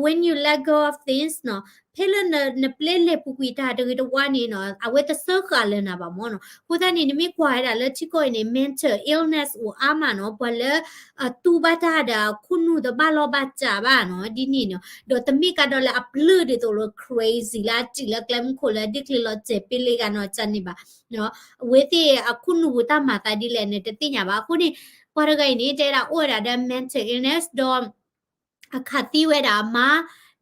when you let go of things နီၤ, ဖဲလၢနပျဲလဲၤပူၤကွံာ်တၢ်တဂ့ၤတဝါန့ၣ်နီၤ အဝဲတစၢဃာ်လၢနၤဘၣ်မ့ၢ်နီၤ. အဃိသတးန့ၣ် နမ့ၢ်ကွၢ်ဝဲဒၣ်လၢထံကီၢ်အံၤန့ၣ် mental illness အိၣ်အါမးနီၤ, ပှၤလၢ တူၢ်ဘၣ်တၢ်ဒီးအခိၣ်နူာ်တဘၣ်လီၢ်ဘၣ်စးဘၣ်နီၤ, ဒ်န့ၣ်နီၤ, ဒီးတမ့ၢ်ကဒီးလၢအပျုၢ်ဒ်သိးလၢ crazy လၢအစံၣ်လၢကျဲမုၢ်ခိၣ်လၢဒ့ၣ်ချ့လီၤစဲးပ့လ့ဂၤနီၤ ကန့ၣ်ဘၣ်. အဝဲသ့ၣ်အခိၣ်နူာ်ပူၤတၢ်မၤသးဒ်လဲၣ်န့ၣ် တသ့ၣ်ညါဘၣ်. အဃိန့ၣ် ပှၤတဂၤအံၤန့ၣ် တဲဒၣ်အိၣ်ဝဲဒၣ်ဒီး mental illness ဒီး အခးသံဝဲဒၣ်အမါ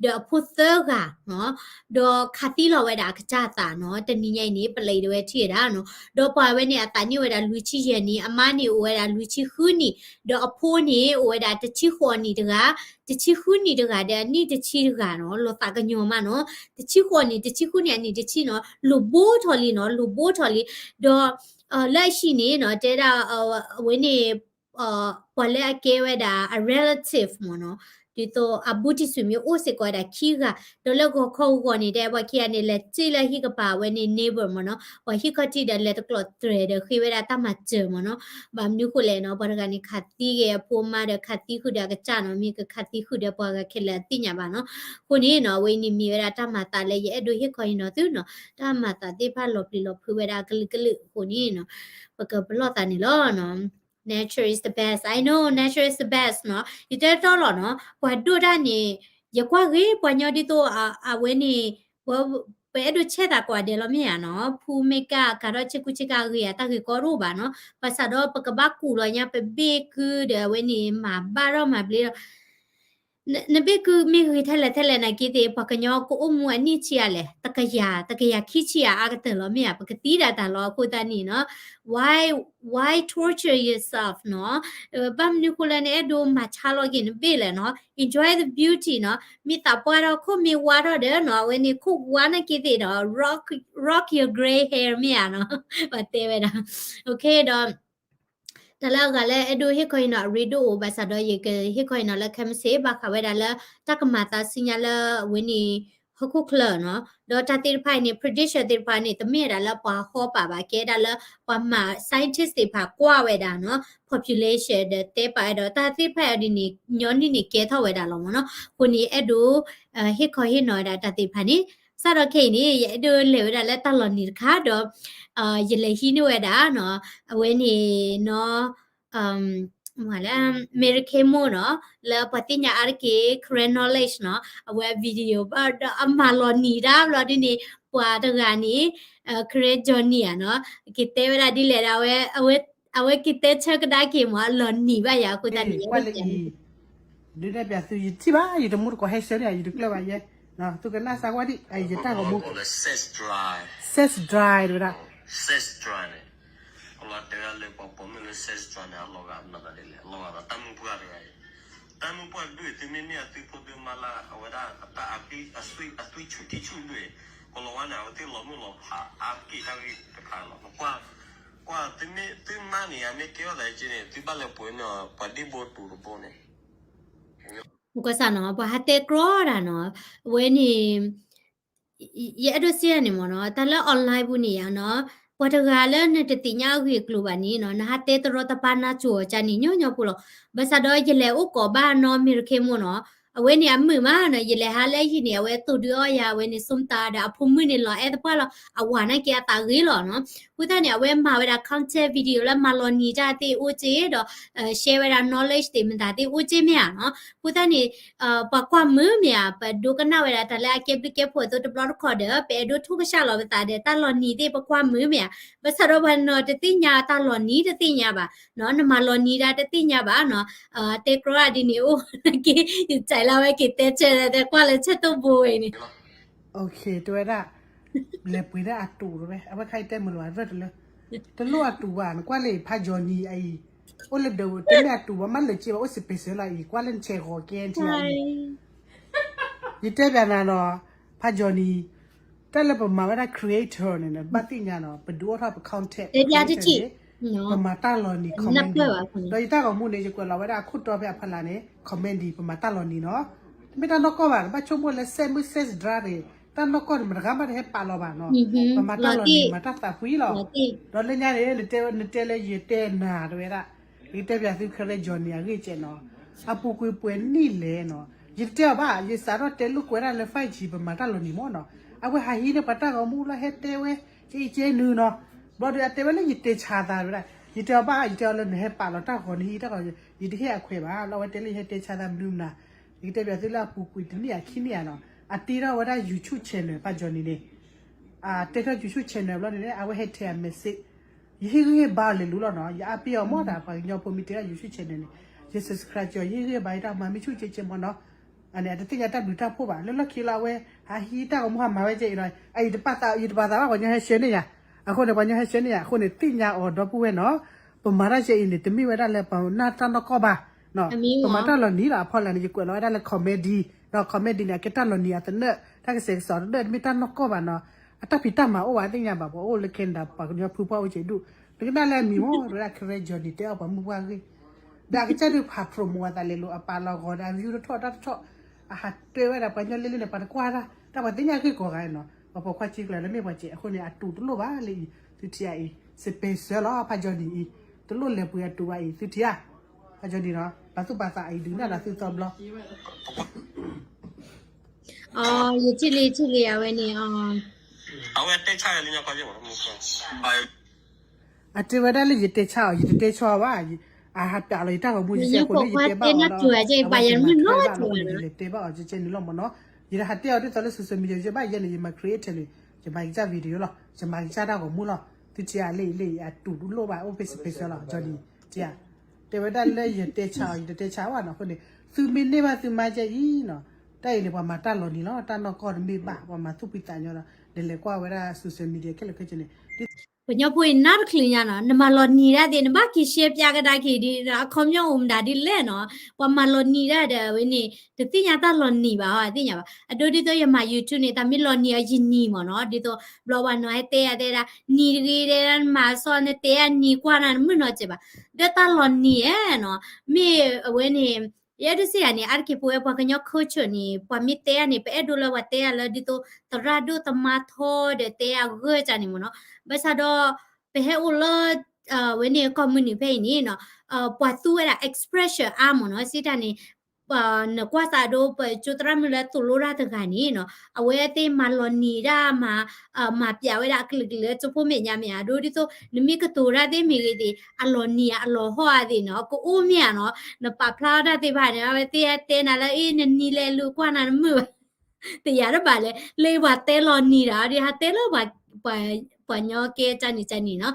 ဒီးအဖိသၢဂၤနီၤ, ဒီးခးသံလီၤဝဲဒၣ်အကစၢ်သးနီၤ, တနံၤညါအံၤန့ၣ် ပလံးဒဝဲထံၣ်ဝဲဒၣ်နီၤ, ဒီးပှၤဝဲန့ၣ် အသးန့ၢ်ဝဲဒၣ်လွံၢ်ဆံယဲၢ်နံၣ်, အမါန့ၣ်အိၣ်ဝဲဒၣ်လွံၢ်ဆံဃုနံၣ်, ဒီးအဖိန့ၣ် အိၣ်ဝဲဒၣ်တဆံဃိးနံၣ်တဂၤ, တဆံဃုနံၣ်တဂၤဒီးအနံၣ်တဆံတဂၤနီၤ, လီၤသးကညီၤမးနီၤ, တဆံဃိးနံၣ် တဆံဃုနံၣ် အနံၣ်တဆံနီၤ, လိၣ်ဘိထီၣ်လံနီၤ, လိၣ်ဘိထီၣ်လံ, ဒီး လၢအဟံၣ်န့ၣ်နီၤ တဲဒၣ် အဝဲန့ၣ် ပှၤလၢအကဲဝဲဒၣ်အ relative မ့ၢ်နီၤ, ဒ်သိးအဘူးတံၢ်ဆွေမျိုးအိၣ်စ့ၢ်ကီးဝဲဒၣ်ခံဂၤ, ဒီးလၢဂီၤခီဂီၤန့ၣ် တဲပှၤခံဂၤန့ၣ် လဲၤစ့ၢ်လၢဟံၣ်ကပၤဝဲန့ၣ် neighbor မ့ၢ်နီၤ, ပှၤဟံၣ်ခီၣ်ထံးဒီးလဲၤတကျိးတြဲၤဒီး ဃ့ဝဲဒၣ်တၢ်မၤစၢၤမ့ၢ်နီၤ. ဘၣ်မနုၤဃိလဲၣ်နီၤ, ပှၤတဂၤန့ၣ် ခးသံဂ့ၤအဖိမါဒီး ခးသံဃုာ်ဒီးအကစၢ်နီၤ, မ့ၢ်ကခးသံဃုာ်ဒီးပှၤဂၤခဲလၢာ်အသ့ၣ်ညါဘၣ်နီၤ. အဃိန့ၣ်နီၤ အဝဲအံၤန့ၣ်မ့ၢ်ဝဲဒၣ်တၢ်မၤသးလၢယအဲၣ်ဒိးဟ့ၣ်ခီဟ့ၣ်နီၤသုနီၤ, တၢ်မၤသးသ့ၣ်တဖၣ်လီၤပျံၤလီၤဖုးဝဲဒၣ်ကလုာ်ကလုာ်အဃိန့ၣ်နီၤ ပကပလီၢ်သးန့ၣ်လီၤနီၤ. Nature is the best. I know nature is the best နီၤ. ယတဲတီလီၤနီၤ, ပှၤဒိၣ်တၢ်န့ၣ် ယကွၢ်ဂ့ၤပှၤညီဒ်သိး အဝဲန့ၣ် ပ ပအဲၣ်ဒိးဆဲးသးကိးဂၤဒဲးလီၤမ့ၢ်ဧါနီၤ, ဖူမ့ၢ်ကၢ် ကၤထီၣ်ဆ့ကူဆ့ကၤဂ့ၤဧါ တၢ်ဂ့ၢ်ကီတအိၣ်ဘၣ်နီၤ, ဘၣ်ဆၣ်ဒီးပကဘၣ်ကူၣ်လီၤညါ ပဘ့ၣ်ကုဒီးအဝဲန့ၣ် မၤဘၣ်ထီၣ်မၤဘျ့းဒီး နဘ့ၣ်ကုမ့ၢ်ဂ့ၤထဲလဲၣ်ထဲလဲၣ်နာ်က့သ့ၣ် ပှၤကညီကအိၣ်မူအနံၣ်ဆံးအါလဲၣ်, တကယၤ, တကယၤခံဆံးအါအါကတၢၢ်လီၤမ့ၢ်ဧါ, ပကသံဒၣ်တၢ်လီၤ. အဃိသတးန့ၣ်နီၤ why, why torture yourself နီၤ, ဘၣ်မနုၤဃိလၢနအဲၣ်ဒိးမၤဆါလီၤက့ၤ နဘ့ၣ်လဲၣ်နီၤ, enjoy the beauty နီၤ, မ့ၢ်သးပှၢ်ထီၣ် ခိၣ်မ့ၢ်ဝါထီၣ်ဒီးနီၤ, အဝဲန့ၣ် ခိၣ်ဝါနာ်က့သ့ၣ်ဒီး rock, rock your grey hair မ့ၢ်ဧါနီၤ, ပှၤတဲဝဲဒၣ်. ဒီး တၢ်လၢအဂၤလၢအဲၣ်ဒိးဟ့ၣ်ခီဟ့ၣ်နီၤအရ့ဒိၣ်အိၣ်ဘၣ်ဆၣ်ဒီး ယကဟ့ၣ်ခီဟ့ၣ်နီၤလၢခဲမုၢ်ဆ့ၣ် ဘၣ်ဃးဝဲဒၣ်လၢ တၢ်ကမၤသးဆူညါလၢအဝဲန့ၣ် ဟီၣ်ခိၣ်ချၢနီၤ, ဒီးတၢ်သ့ၣ်တဖၣ်အံၤန့ၣ် prediction သ့ၣ်တဖၣ်န့ၣ် တမ့ၢ်ဝဲဒၣ်လၢပှၤဟီပာ်ဘၣ်, ကဲဒၣ်လၢပှၤမၤ scientist သ့ၣ်တဖၣ်ကွၢ်ဝဲဒၣ်နီၤ, population ဒီးတဲပာ်ဝဲဒီး တၢ်သ့ၣ်တဖၣ်အံၤဒ်န့ၣ် ညီနုၢ်န့ၣ်ကဲထီၣ်ဝဲဒၣ်လီၤမ့ၢ်နီၤ. အဃိန့ၣ် အဲၣ်ဒိး ဟ့ၣ်ခီဟ့ၣ်နီၤဝဲဒၣ်တၢ်သ့ၣ်တဖၣ်န့ၣ် စးထီၣ်ခဲအံၤန့ၣ် ယအဲၣ်ဒိးလဲၤဝဲဒၣ်လၢတၢ်လီၤနံၤတခါဒီး ယလဲၤဟံးန့ၢ်ဝဲဒၣ်နီၤ, အဝဲန့ၣ်နီၤ မ့ၢ်လၢ Mary Kay Moore နီၤ, လၢပှၤသ့ၣ်ညါအါတက့ၢ် Karen Knowledge နီၤ, အဝဲအ video ဘၣ်ဒီးအမၤလီၤနံၤတၢ်ဘျီဒ်န့ၣ် ပှၤတဂၤန့ၣ် Karen Johnny ဧါနီၤ, က့ၤတဲဝဲဒၣ်ဒ်လဲၣ်ဒီး အဝဲက့ၤတဲဆၢကဒါက့ၤမ့ၢ်အလီၤနံၤဘၣ်ယၤအဃိသတးန့ၣ် ဒုးနဲၣ်ပျးသု ယထံၣ်ဘၣ် ယတမူတကိးဟဲဆၢန့ၣ် ယတကျၢၢ်ဘၣ်ယဲ, သုကနၣ်စၢ်ဝဲဒ် ယတၢ်ဂီၤမူ sex drive တဝဲဒၣ် sex drive န့ၣ် အလီၤတဲဒၣ်လၢပှၤပိာ်မုၣ်လၢ sex drive န့ၣ် အလီၤဂာ်မနုၤလဲၣ်, အလီၤဂာ်ဒီးတၢ်မုၢ်ပှၢ်တဂၤအံၤ, တၢ်မုၢ်ပှၢ်ဒုး သုမ့ၢ်န့ၢ်အသုဖိသုမါလၢ အဝဲဒၣ်အတၢ်အသွံၣ်ဆူၣ်ထံဆူၣ်ဒုး ကလီၤဝါန့ၣ် အဝဲသ့ၣ်လီၤမုၢ်လီၤဖး အါတက့ၢ်တၢ်ဂ့ၢ်တဖၣ်လီၤ. ကွၢ် ကွၢ် သုမ့ၢ် သုမါန့ၣ် အမ့ၢ်ကဲထီၣ်သးက့န့ၣ် သုဘၣ်လဲၤပှ့ၤန့ၢ် ပှၤဒ့ဘိတူၤတဘိန့ၣ် မုၢ်ကစၢ်နီၤ ပှၤဟးတဲကြီတၢ်နီၤ, အဝဲန့ၣ် ယအဲၣ်ဒိးစံးန့ၣ်မ့ၢ်နီၤ တၢ်လၢ online ပူၤန့ၣ်ယါနီၤ, ပှၤတဂၤလၢနတသ့ၣ်ညါအဂ့ၢ်အကျိၤဘၣ်န့ၣ်နီၤ နဟးတဲတရီတပါနါစိၤအီၤကန့ၣ်ညီညီဖိလီၤ. ဘၣ်ဆၣ်ဒီးယလဲၤအိၣ်ကိးဘၣ်နီၢ်မ့ၢ်ရခ့မိၢ်နီၤ, အဝဲန့ၣ်အမုာ်မးနီၤ, ယလဲၤဟးလၢဟံၣ်န့ၣ် အဝဲသိၣ်ဒုအီၣ်ယၤ အဝဲန့ၣ် ส้มตำ ဒီးအဖိမုၣ်န့ၣ်လီၤအဲၣ်သပှၢ်လီၤ, အဝၤနာ်က့အသးဂ့ၤလီၤနီၤ. အဃိသတးန့ၣ် အဝဲမၤဝဲဒၣ် content video လၢမၤလီၤနံၤတၢ်သ့ၣ်အိၣ်က့ဒီး share ဝဲဒၣ် knowledge သ့ၣ်မတၤသ့ၣ်အိၣ်က့မ့ၢ်ဧါနီၤ. အဃိသတးန့ၣ် ပှၤကွၢ်မုာ်မ့ၢ်ဧါ, ပဒိကနၣ်ဝဲဒၣ်တၢ်လၢအကဲဘျုးကဲဖှိၣ်အသိးတဘျီတခီၣ်ဒီး ပအဲၣ်ဒိးထိၣ်ကစၢ်လီၤပသးဒီး တၢ်လီၤနံၤသ့ၣ်ပကွၢ်မုာ်မ့ၢ်ဧါ. ဘၣ်ဆၣ်ဒီးပှၤနီၤတသ့ၣ်ညါတၢ်လီၤနံၤတသ့ၣ်ညါဘၣ်နီၤ, နမၤလီၤနံၤဒၣ်တသ့ၣ်ညါဘၣ်နီၤ. တဲကြီဒ်န့ၣ်အိၣ်က့, ယစံးလၢအဝဲက့ၤတဲဆၢ တဲကွၢ်လၢဆၢတိၢ်ဘိဝဲအံၤန့ၣ် တဲဝဲဒၣ် လဲၤပှ့ၤဒၣ်အတူးတဝဲ အဝဲခါအံၤတဲမုာ်လၢၤဘၣ်ရဲၣ်တလၢ, တလိၣ်အတူးဘၣ် နကွၢ်လၢဖးယီၤနံၤအံၤ, အိၣ်လၢဒၢး တမ့ၢ်အတူးဘၣ် မ့ၢ်လၢၤက့ဘၣ် အိၣ်စပ့းစၢလီၤအံၤ ကွၢ်လၢနဆဲးဂီၤကဲထံအံၤ, ယတဲပျးနၤနီၤ, ဖးယီၤနံၤ, တၢ်လၢပမၤဝဲဒၣ် creator န့ၣ် နဘၣ်သ့ၣ်ညါနီၤ ပဒုးအိၣ်ထီၣ်ပ content creator န့ၣ် ပမၤတၢ်လီၤနံၤ comedy, ဒီးယတၢ်ဂီၤမူန့ၣ် ယကွဲးလီၤဝဲဒၣ်အခိၣ်တီဖဲအဖီလာ်န့ၣ် comedy ပမၤတၢ်လီၤနံၤနီၤ, တမ့ၢ်တၢ်နီၢ်ကီၢ်ဘၣ် နဘၣ်ဆိကမိၣ်လၢ စဲးမုၢ်စဲးစဒြါန့ၣ် တၢ်နီၢ်ကီၢ်န့ၣ် မတဂၤမးတဟဲပာ်လီၤဘၣ်နီၤ, ပမၤတၢ်လီၤနံၤ မၤတၢ်သးဖှံလီၤ, ဒီးလၢညါန့ၣ် နတဲလၢယတဲနၤတဝဲဒၣ်, ယတဲပျးသု ခရဲယီၤန့ၣ် အဂ့ၢ်ကဲနီၤ, အပူၤကွံာ်ပှဲၤနံၣ်လဲၣ်နီၤ, ယတတဲအီၤဘၣ် ယစးထီၣ်တဲလိာ်ကွဲဒၣ်လၢ five G ပမၤတၢ်လီၤနံၤမ့ၢ်နီၤ, အဝဲဟးဟံးန့ၢ်ပှၤတၢ်ဂီၤမူလီၤ ဟဲတဲဝဲ ကဲကဲနုၤနီၤ, ဘျီဒီးအတဲဝဲလၢယတဲဆါသးဝဲဒၣ်, ယတဲအီၤဘၣ် ယတဲအီၤလၢနဟဲပာ်လီၤတၢ်ဂီၤနဟံးတၢ်ဂီၤ ယတဟ့ၣ်အခွဲးဘၣ် လၢအဝဲတဲလၢယဟဲတဲဆါသးမနုၤမနၤ, ယကတဲပျးသုလၢအပူၤကွံာ်တနံၣ်အခံနံၣ်ဧါနီၤ, အတ့ထီၣ်ဝဲဒၣ် YouTube channel ဖးယီၤနံၤန့ၣ် အတဲထီၣ် YouTube channel ဘျီန့ၣ် အဝဲဟဲထဲအ message, ယဟ့ၣ်ဂံၢ်ဟ့ၣ်ဘါအီၤလဲၤလူၤလီၤနီၤ, ယအါပ့ၤအီၤမ့ၢ်တၢ် ပှၤကညီဖိမ့ၢ်တဲဒၣ် YouTube channel န့ၣ်, ယ subscribe ကီၤ ယဟ့ၣ်ဂံၢ်ဟ့ၣ်ဘါယတၢ်မၤမ့ၢ်ဆူၣ်ကဲကဲမ့ၢ်နီၤ, အန့ၣ် အတသ့ၣ်ညါတၢ်ဘျုးတၢ်ဖှိၣ်ဘၣ် လၢလီၢ်ခံလၢအဝဲ ဟးဟံးတၢ်ဂီၤမူဟးမၤဝဲကဲအံၤနီၤ, အအံၤတပာ်သး ယတပာ်သးဘၣ် ပှၤညီဟဲ share န့ၢ်ယၤ, အဃိန့ၣ် ပှၤညီဟဲ share န့ၢ်ယၤ အဃိန့ၣ် သ့ၣ်ညါအီၤဒီပုၢ်ဝဲၢ်နီၤ, ပမၤတၢ်ကဲအံၤန့ၣ် တမ့ၢ်ဝဲဒၣ်လၢပနၢ်တၢ်နီၢ်ကီၢ်ဘၣ် ပမၤတၢ်လီၤနံၤလီၤ အဖီလာ်န့ၣ် ယကွဲးလီၤဝဲဒၣ်လၢ comedy, ဒီး comedy န့ၣ် အကဲတၢ်လီၤနံၤအသနၢၣ် တၢ်ကစဲးကစီးတနၢၣ် တမ့ၢ်တၢ်နီၢ်ကီၢ်ဘၣ်နီၤ, အတၢ်ဖံးတၢ်မၤအိၣ်ဘၣ်သ့ၣ်ညါဘၣ် ပှၤအိၣ်လၢ Canada ပှၤကညီဖုပှၢ်အိၣ်ကဲဒူၣ်, နကနၣ်လၢအမံၤမ့ၢ် တဝဲဒၣ် ခရဲယီၤန့ၣ် တဲအီၣ်ပှၤမုၢ်ပှၢ်ဂ့ၢ်, ဒီးအကစၢ်ဒုးဖး promote အသးလဲၤလိာ် အပာ်လီၤဂီၤဒီး အ view တထီၣ်တၢ်တထီၣ်, အဟးတဲဝဲဒၣ်ပှၤညီလ့လ့န့ၣ် ပှၤတကွၢ်တၢ်, တၢ်ပှၤသ့ၣ်ညါဂ့ၢ်ကီးဂၤနီၤ, ပှၤပိာ်ခွါစ့ကျၢၤလၢမ့ၢ်ပှၤစဲး အဃိန့ၣ် အတူးတလိၣ်ဘၣ်လၢအံၤ သုထံၣ်ဧါအံၤ စပဲးစၢလီၤ ဖးယီၤနံၤအံၤ, တလိၣ်လဲၤပှ့ၤအတူးဘၣ်အံၤ သုထံၣ်ဧါ, ဖးယီၤနံၤနီၤ ပာ်သူၣ်ပာ်သးအံၤ ဒုးနၢ်ဒီးသုသီဘျီ ယထံၣ်လံ ထံၣ်လံ အဝဲန့ၣ် အဝဲတဲဆါလၢညါကီၢ်ယဲၢ်မး အတဲဝဲဒၣ်လၢယတဲဆါအီၤ ယတတဲဆါအီၤဘၣ်, အဟးပျးလီၤယတၢ်ဂီၤမူ ယကဲအဃိန့ၣ် ယတဲဘၣ်အီၤလီၤ, အဝဲယမၤထွဲဘၣ်လီၤ အဃိန့ၣ် ယလဲၤတဲဘၣ်အီၤ ကဲကဲန့ၣ်လီၤမ့ၢ်နီၤ, ယတဟးတဲအီၤဒ်သိးလၢ social media ယဘၣ်ယဲန့ၣ် ယမၤ create န့ၣ် ယမၤကစၢ် video လီၤ, ယမၤကစၢ်တၢ်ဂီၤမူလီၤ, သုထံၣ်ဧါလၢအံၤလၢအံၤ အတူးတလိၣ်ဘၣ် အိၣ်ဖဲစပဲးစၢလီၤ ယီၤဒံး ထံၣ်ဧါ တဲဝဲဒၣ်လၢယတဲဆါအီၤ ယတတဲဆါဘၣ်နီၤ အဃိန့ၣ် သုမ့ၢ်န့ၢ်ဘၣ်သုမါကဲအံၤနီၤ, တၢ်အံၤန့ၣ် ပှၤမၤတၢ်လီၤနံၤလီၤ တၢ်နီၢ်ကီၢ်တမ့ၢ်ဘၣ် ပှၤမၤသူၣ်ဖှံသးညီဒီး လဲၤလဲၤကွၢ်ဝဲဒၣ် social media ခဲလၢာ်ခဲဆ့န့ၣ် ပှၤကညီဖိအံၤနၢ်တချုးညါနီၤ နမၤလီၤနံၤဒၣ်သ့ၣ် နဘၣ်က့ၤ share ပျးကဒါက့ၤဒ် အခီပညီအိၣ်မတၤဒ်လဲၣ်နီၤ, ပှၤမၤလီၤနံၤဒၣ်ဒီးအဝဲန့ၣ် တသ့ၣ်ညါတၢ်လီၤနံၤဘၣ် သ့ၣ်ညါဘၣ် အဒိဒ်သိးယမၤ YouTube န့ၣ် တၢ်မ့ၢ်လီၤနံၤအီၤယနံၤမ့ၢ်နီၤ ဒ်သိး ဘျီပှၤနီၤဟဲတဲယၤတဲဒၣ် နံၤတဂ့ၤတဲဒၣ် နမၤစီနတဲအနံၤကွၢ်နၤနမုၢ်နီၤစဲးဘၣ်, ဒီးတၢ်လီၤနံၤဧါနီၤ မ့ၢ်အဝဲန့ၣ် ယအဲၣ်ဒိးစံးယၤန့ၣ် အါတက့ၢ်ပဝဲပှၤကညီ culture န့ၣ် ပှၤမ့ၢ်တဲယၤန့ၣ် ပအဲၣ်ဒိးလၢပှၤတဲယၤလၢဒ်သိး သရၣ်ဒိၣ်သမါထီဒီးတဲယၤဂၢၢ်ကန့ၣ်မ့ၢ်နီၤ, ဘၣ်ဆၣ်ဒီး ပဟဲအိၣ်လၢ ဝဲန့ၣ် ကီၢ်မုၢ်နုာ်ဖဲအံၤန့ၣ်နီၤ ပှၤသူဝဲဒၣ် expression အါမ့ၢ်နီၤ စံးတၢ်န့ၣ် နကွၢ်သးဒိ ပကၠိသရၣ်မုၣ်လၢသိၣ်လိတၢ်တဂၤန့ၣ်နီၤ အဝဲသ့ၣ်မၤလီၤနံၤဒၣ်မၤ မၤပျးဝဲဒၣ်အကလုာ်ကလုာ်လၢကၠိဖိမဲာ်ညါမ့ၢ်ဧါ အဒိဒ်သိး နမ့ၢ်ကတိၤတၢ်သ့ၣ်မ့ၢ်ဂ့ၤသ့ၣ် အလီၤနံၤဧါအလီၤဟီၣ်ဧါသ့ၣ်နီၤ ကအိၣ်မ့ၢ်ဧါနီၤ နပာ်ဖျါထီၣ်တၢ်သ့ၣ်တဖၣ်န့ၣ် အဝဲသ့ၣ်တဲနၤလၢ အ့ နနံၤလဲၤလူၤကွၢ်နၤနမုၢ်ဘၣ် တယာ်တဘၣ်လဲၣ် လၢပှၤတဲလီၤနံၤတၢ် ဒ်ဟးတဲလၢ ပှၤညီကဲကန့ၣ်ကန့ၣ်နီၤ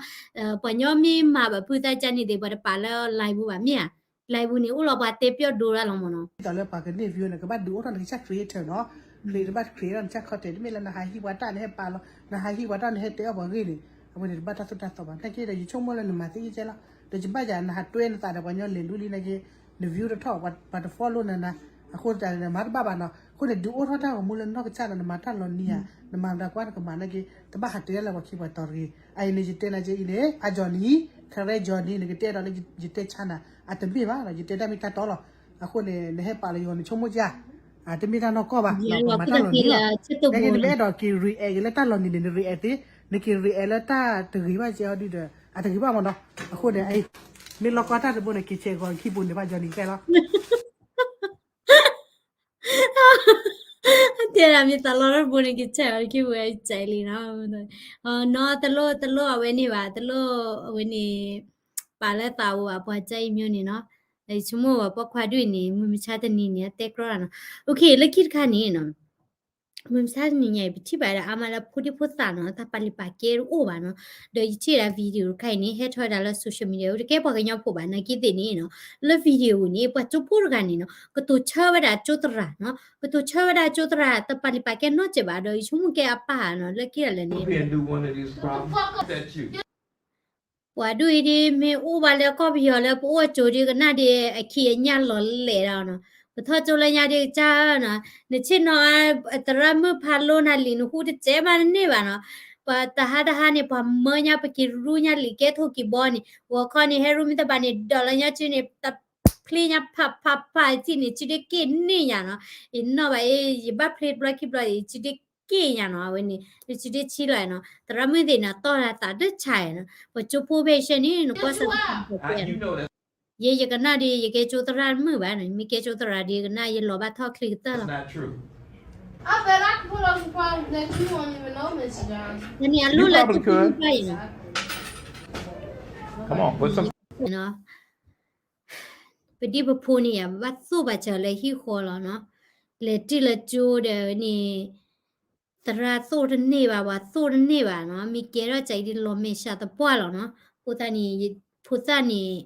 ပှၤညီမ့ၢ်မၤဘၣ်ဖုသၣ်ကန့ၣ်သ့ၣ် ပှၤတပာ်လၢ live ပူၤဘၣ်မ့ၢ်ဧါ live ပူၤန့ၣ် အိၣ်လီၤပှၤတဲပျီၣ်ဒိတၢ်လီၤမ့ၢ်နီၤ ဒ်သိးလၢပှၤကန့ၢ် view န့ၣ် ကဘၣ်ဒုးအိၣ်ထီၣ်နကစၢ် creator နီၤ creator ဘၣ် create ထီၣ်နကစၢ် content တမ့ၢ်လၢနဟးဟံးပှၤတၢ်နဟဲပာ်လီၤ နဟးဟံးပှၤတၢ်နဟဲတဲအီၣ်ပှၤဂ့ၢ်န့ၣ် အဝဲန့ၣ်တဘၣ်တၢ်သိၣ်တၢ်သီဘၣ် နာ်က့ဒီး ယဆိကမိၣ်လၢနမၤသ့ကဲကဲလီၤ ဒီးယဘၣ်ယၤ နဟးတွဲနသးဒီးပှၤညီလဲၤလူလံနာ်က့ န view တထီၣ် ပှၤတ follow နၤနၤ အဃိတၢ်န့ၣ် မၤတဘၣ်ဘၣ်နီၤ အဃိန့ၣ် ဒုးအိၣ်ထီၣ်တၢ်ဂီၤမူလၢနီၢ်ကစၢ်ဒီး နမၤတၢ်လီၤနံၤဧါ နမၤမတၤကွၢ်နကမၤနာ်က့ တဘၣ်ဟးတဲလၢပှၤခံပှၤတီၤတဂ့ၤ အအံၤန့ၣ် ယတဲနၤက့အံၤန့ၣ် ဖးယီၤနံၤ ခရဲယီၤနံၤ နကတဲဒီးလၢ ယတဲဆါနၤအတမ့ၢ်ဘၣ်ဒီး ယတဲတၢ်မ့ၢ်တၢ်တီလီၤ အဃိန့ၣ် နဟဲပာ်လီၤယဂီၢ်နဆိကမိၣ်ကၢ် တမ့ၢ်တၢ်နီၢ်ကီၢ်ဘၣ် ပမၤတၢ်လီၤနံၤလီၤ နာ်က့ နမ့ၢ်အဲၣ်ဒိးက့ၤ react လၢတၢ်လီၤနံၤန့ၣ် န react သ့ နက့ၤ react လၢတၢ်တဂ့ၤဘၣ်ကဲအီၤဒုဒီး အတဂ့ၤဘၣ်မးနီၤ. အဃိန့ၣ် မ့ၢ်လီၤကွၢ်တၢ်တဘိန့ၣ် က့ၤဆဲးဂီၤခံပူၤန့ၣ်ဘၣ် ယီၤနံၤကဲလီၤ. တဲဒၣ်မ့ၢ်သးလီတဘိန့ၣ် က့ၤဆဲးဂီၤခံပူၤ ကဲလံနီၤ. နီၤ တလိၣ် တလိၣ်အဝဲန့ၣ်ဘၣ် တလိၣ်အဝဲန့ၣ် ပာ်လၢသးအိၣ်ဘၣ် ပှၤကၢအံၤမ့ၢ်န့ၣ်နီၤ. ဆိကမိၣ်ဘၣ်ပိာ်ခွါဒုအံၤန့ၣ် မုၢ်မဆါတနံၤန့ၣ် အတဲကြီတၢ်နီၤ. အိၣ်ခ့ လၢခံတခါန့ၣ်နီၤ မုၢ်မဆါတနံၤညါအံၤ ပထံၣ်ဘၣ်ဝဲဒၣ်အါမးလၢဖိဒံဖိသၣ်နီၤ တၢ်ပာ်လုၢ်ပာ်ကဲတအိၣ်ဘၣ်နီၤ. ဒီးယထံၣ်ဝဲဒၣ် video တခါအံၤန့ၣ် ဟဲထီၣ်ဝဲဒၣ်လၢ social media တကဲပှၤကညီဖိဘၣ် နာ်က့သ့ၣ်န့ၣ်နီၤ လၢ video အပူၤန့ၣ် ပှၤကၠိဖိတဂၤန့ၣ်နီၤ ကတိၤဆၢဝဲဒၣ်ကၠိသရၣ်နီၤ ကတိၤဆၢဝဲဒၣ်ကၠိသရၣ် တပာ်လုၢ်ပာ်ကဲနီတစဲးဘၣ် ဒီးယဆိကမိၣ်ကဲအပၢ်နီၤ လၢခံဒၣ်လဲာ်န့ၣ် ပှၤဒိၣ်အံၤဒ် မ့ၢ်အိၣ်ဘၣ်လၢကီၢ်ပယီၤလၢပအိၣ်ကၠိဒ်ကနၣ်ဒ် အခံအညၣ်လီၤလဲာ်ဒၣ်နီၤ. ပထီၣ်ကၠိလၢညါဒ်ကစၢ်နီၤ နဆ့ၣ်နီၤ သရၣ်မုၣ်ဖးလိနၤလံာ် နဟူတစဲးမးတန့ၢ်ဘၣ်နီၤ. ပှၤတဟါတဟါန့ၣ် ပှၤမၢညါ ပက့ၤရူညါလံာ်ကဲထိၣ်က့ၤဘီန့ၣ် ဂီၤခီန့ၣ် ဟဲရူမ့ၢ်တဘၣ်န့ၣ် ဒီးလၢညါစုန့ၣ် တဖျ့ညါဖးဖးဖးထံၣ်န့ၣ် စုဒ့က့ၢ်န့ၢ်ယၤနီၤ. ယနီၣ်ဘၣ်အ့ ယဘၣ်ဖျ့တဘျီခံဘျီအံၤ စုဒ့က့ၢ်ယၤနီၤ အဝဲန့ၣ် စုဒ့ဆံလီၤနီၤ. သရၣ်မုၣ်သ့ၣ်န့ၣ် တီၢ်တၢ်သးတဆါနီၤ ပှၤကၠိဖိဖဲဆဲန့ၣ် နကွၢ်စၢၤ ယဲယကနၣ်ဒ် ယကဲကၠိသရၣ်မုၣ်ဘၣ်နီၤ မ့ၢ်ကဲကၠိသရၣ်ဒ်ကနၣ် ယလီၤဘၣ်ထီၣ်ချ့ကတၢၢ်လီၤ. တနံၤအလိၣ်လၢထံဖိကီၢ်အံၤနီၤ ပဒံပဖိန့ၣ်ယၤ ပဘၣ်သိၣ်ပာ်စၢၤလၢဟံၣ်ဃီလီၤနီၤ. လဲၤတုၤလၢကၠိဒီးန့ၣ် သရၣ်သိၣ်တန့ၢ်ဘၣ် ပှၤသိၣ်တန့ၢ်ဘၣ်နီၤ မ့ၢ်ကဲထီၣ်ကၠအံၤဒ်လီၤမဲာ်ဆှးသပှၢ်လီၤနီၤ. အဃိသတးန့ၣ် ဖိသၣ်န့ၣ်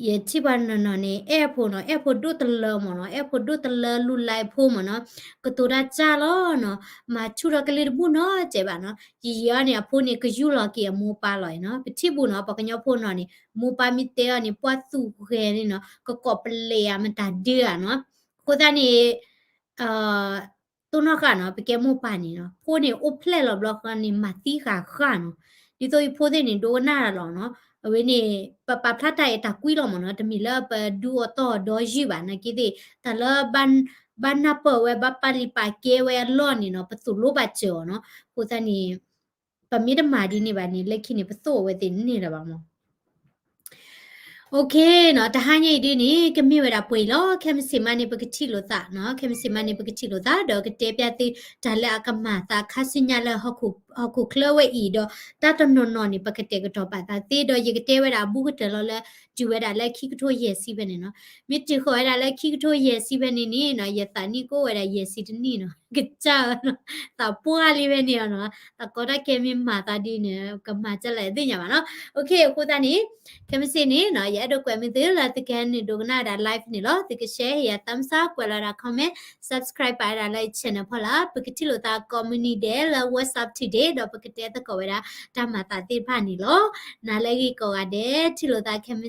ယထံၣ်ပှၤနီၢ်နီၢ်န့ၣ် အဲၣ်ဖိနီၤ အဲၣ်ဖိဒိၣ်တလၢမ့ၢ်နီၤ အဲၣ်ဖိဒိၣ်တလၢလူၤလၢဖိမ့ၢ်နီၤ ကတိၤတၢ်စၢ်လီၤနီၤ မၤဆူၣ်ထီၣ်ကလံၤတဘူၣ်နီတစဲးဘၣ်နီၤ ယယံာ်အီၤန့ၣ် အဖိန့ၣ် ကယူၢ်လီၤက့ၤအမိၢ်ပၢ်လီၤနီၤ ပထံၣ်ဘူးနီၤ ပှၤကညီဖိနီၢ်န့ၣ် မိၢ်ပၢ်မ့ၢ်တဲအီၤန့ၣ် ပှၢ်သူၣ်ဂဲၤန့ၣ်နီၤ ကကိးပလဲၤဧါမတၤဒုဧါနီၤ အဃိသတးန့ၣ် တိၢ်နီၣ်ဃာ်နီၤ ပကဲမိၢ်ပၢ်န့ၣ်နီၤ ဖိန့ၣ်အိၣ်ဖျဲၣ်လီၤဘျီဃီန့ၣ် မၤသံဃာ်ဃာ်နီၤ ဒ်သိးယဖိသ့ၣ်န့ၣ် ဒိကနၣ်တၢ်လီၤနီၤ အဝဲန့ၣ် ပပာ်ဖျါတၢ်အဲၣ်တၢ်ကွံလီၤမ့ၢ်နီၤ တမ့ၢ်လၢပဒုးအီၤတီၢ်အီၤဒီယုၢ်ဘၣ် နာ်က့သ့ၣ် တၢ်လၢ ဘၣ်နၢ်ပၢၢ်ဝဲ ဘၣ်ပာ်လုၢ်ပာ်ကဲဝဲအလီၢ်န့ၣ်နီၤ ပသိၣ်လိပာ်စၢၤအီၤနီၤ အဃိသတးန့ၣ် ပမ့ၢ်တမၤဒ်န့ၣ်ဘၣ်န့ၣ် လၢခံန့ၣ် ပသိၣ်အဝဲသ့ၣ်န့ၣ်လၢၤဘၣ်မ့ၢ် OK နီၤ တဟါညါအံၤဒ်န့ၣ် ကမ့ၢ်ဝဲဒၣ်ပှဲၤအံၤလီၤ ခဲမုၢ်ဆ့ၣ်မးန့ၣ် ပကထံၣ်လိာ်သးနီၤ ခဲမုၢ်ဆ့ၣ်မးန့ၣ် ပကထံၣ်လိာ်သး ဒီးကတဲပျၢ်သု တၢ်လၢအကမၤသးခါဆူညါလၢ ဟီၣ်ခိၣ်ချၢဝဲအံၤဒီး တၢ်တနီၤနီၤန့ၣ် ပကတဲာ်ကတီၤပာ်သးသ့ ဒီးယကတဲဝဲဒၣ်အဘူးကတၢၢ်လီၤလၢ တုၤဝဲဒၣ်လၢခံကထိယဲၢ်ဆံဖဲန့ၣ်နီၤ မ့ၢ်တုၤဃီၤဝဲဒၣ်လၢခံကထိယဲၢ်ဆံဖဲန့ၣ်န့ၣ်နီၤ ယသးနံၣ်ကအိၣ်ဝဲဒၣ်ယဲၢ်ဆံတနံၣ်နီၤ ကစၢ်နီၤ သးပှၢ်လံဖဲန့ၣ်အီၤနီၤ သးကီတၢ်ခဲမ့ၢ်မၤသးဒ်န့ၣ် ကမၤကၢ်လဲၣ်သ့ၣ်ညါဘၣ်နီၤ OK အဃိသတးန့ၣ် ခဲမုၢ်ဆ့ၣ်န့ၣ်နီၤ ယအဲၣ်ဒိးကွဲးမုာ်သုလၢသုကဟဲနုာ်ဒိကနၣ်ဝဲဒၣ် live န့ၣ်လီၤ သုက share ဟ့ၣ်ယၤ thumbs up ကွဲးလီၤဝဲဒၣ် comment subscribe ပာ်ဝဲဒၣ်လၢ channel ဖီလာ် ပကထံၣ်လိာ်သးကိးမုၢ်နံၤဒဲးလၢ WhatsApp today ဒီးပကတဲသကိးဝဲဒၣ်တၢ်မၤသးသ့ၣ်တဖၣ်န့ၣ်လီၤ နၤလၢအဂ့ၤကိးဂၤဒဲး ထံၣ်လိာ်သးခဲမုၢ်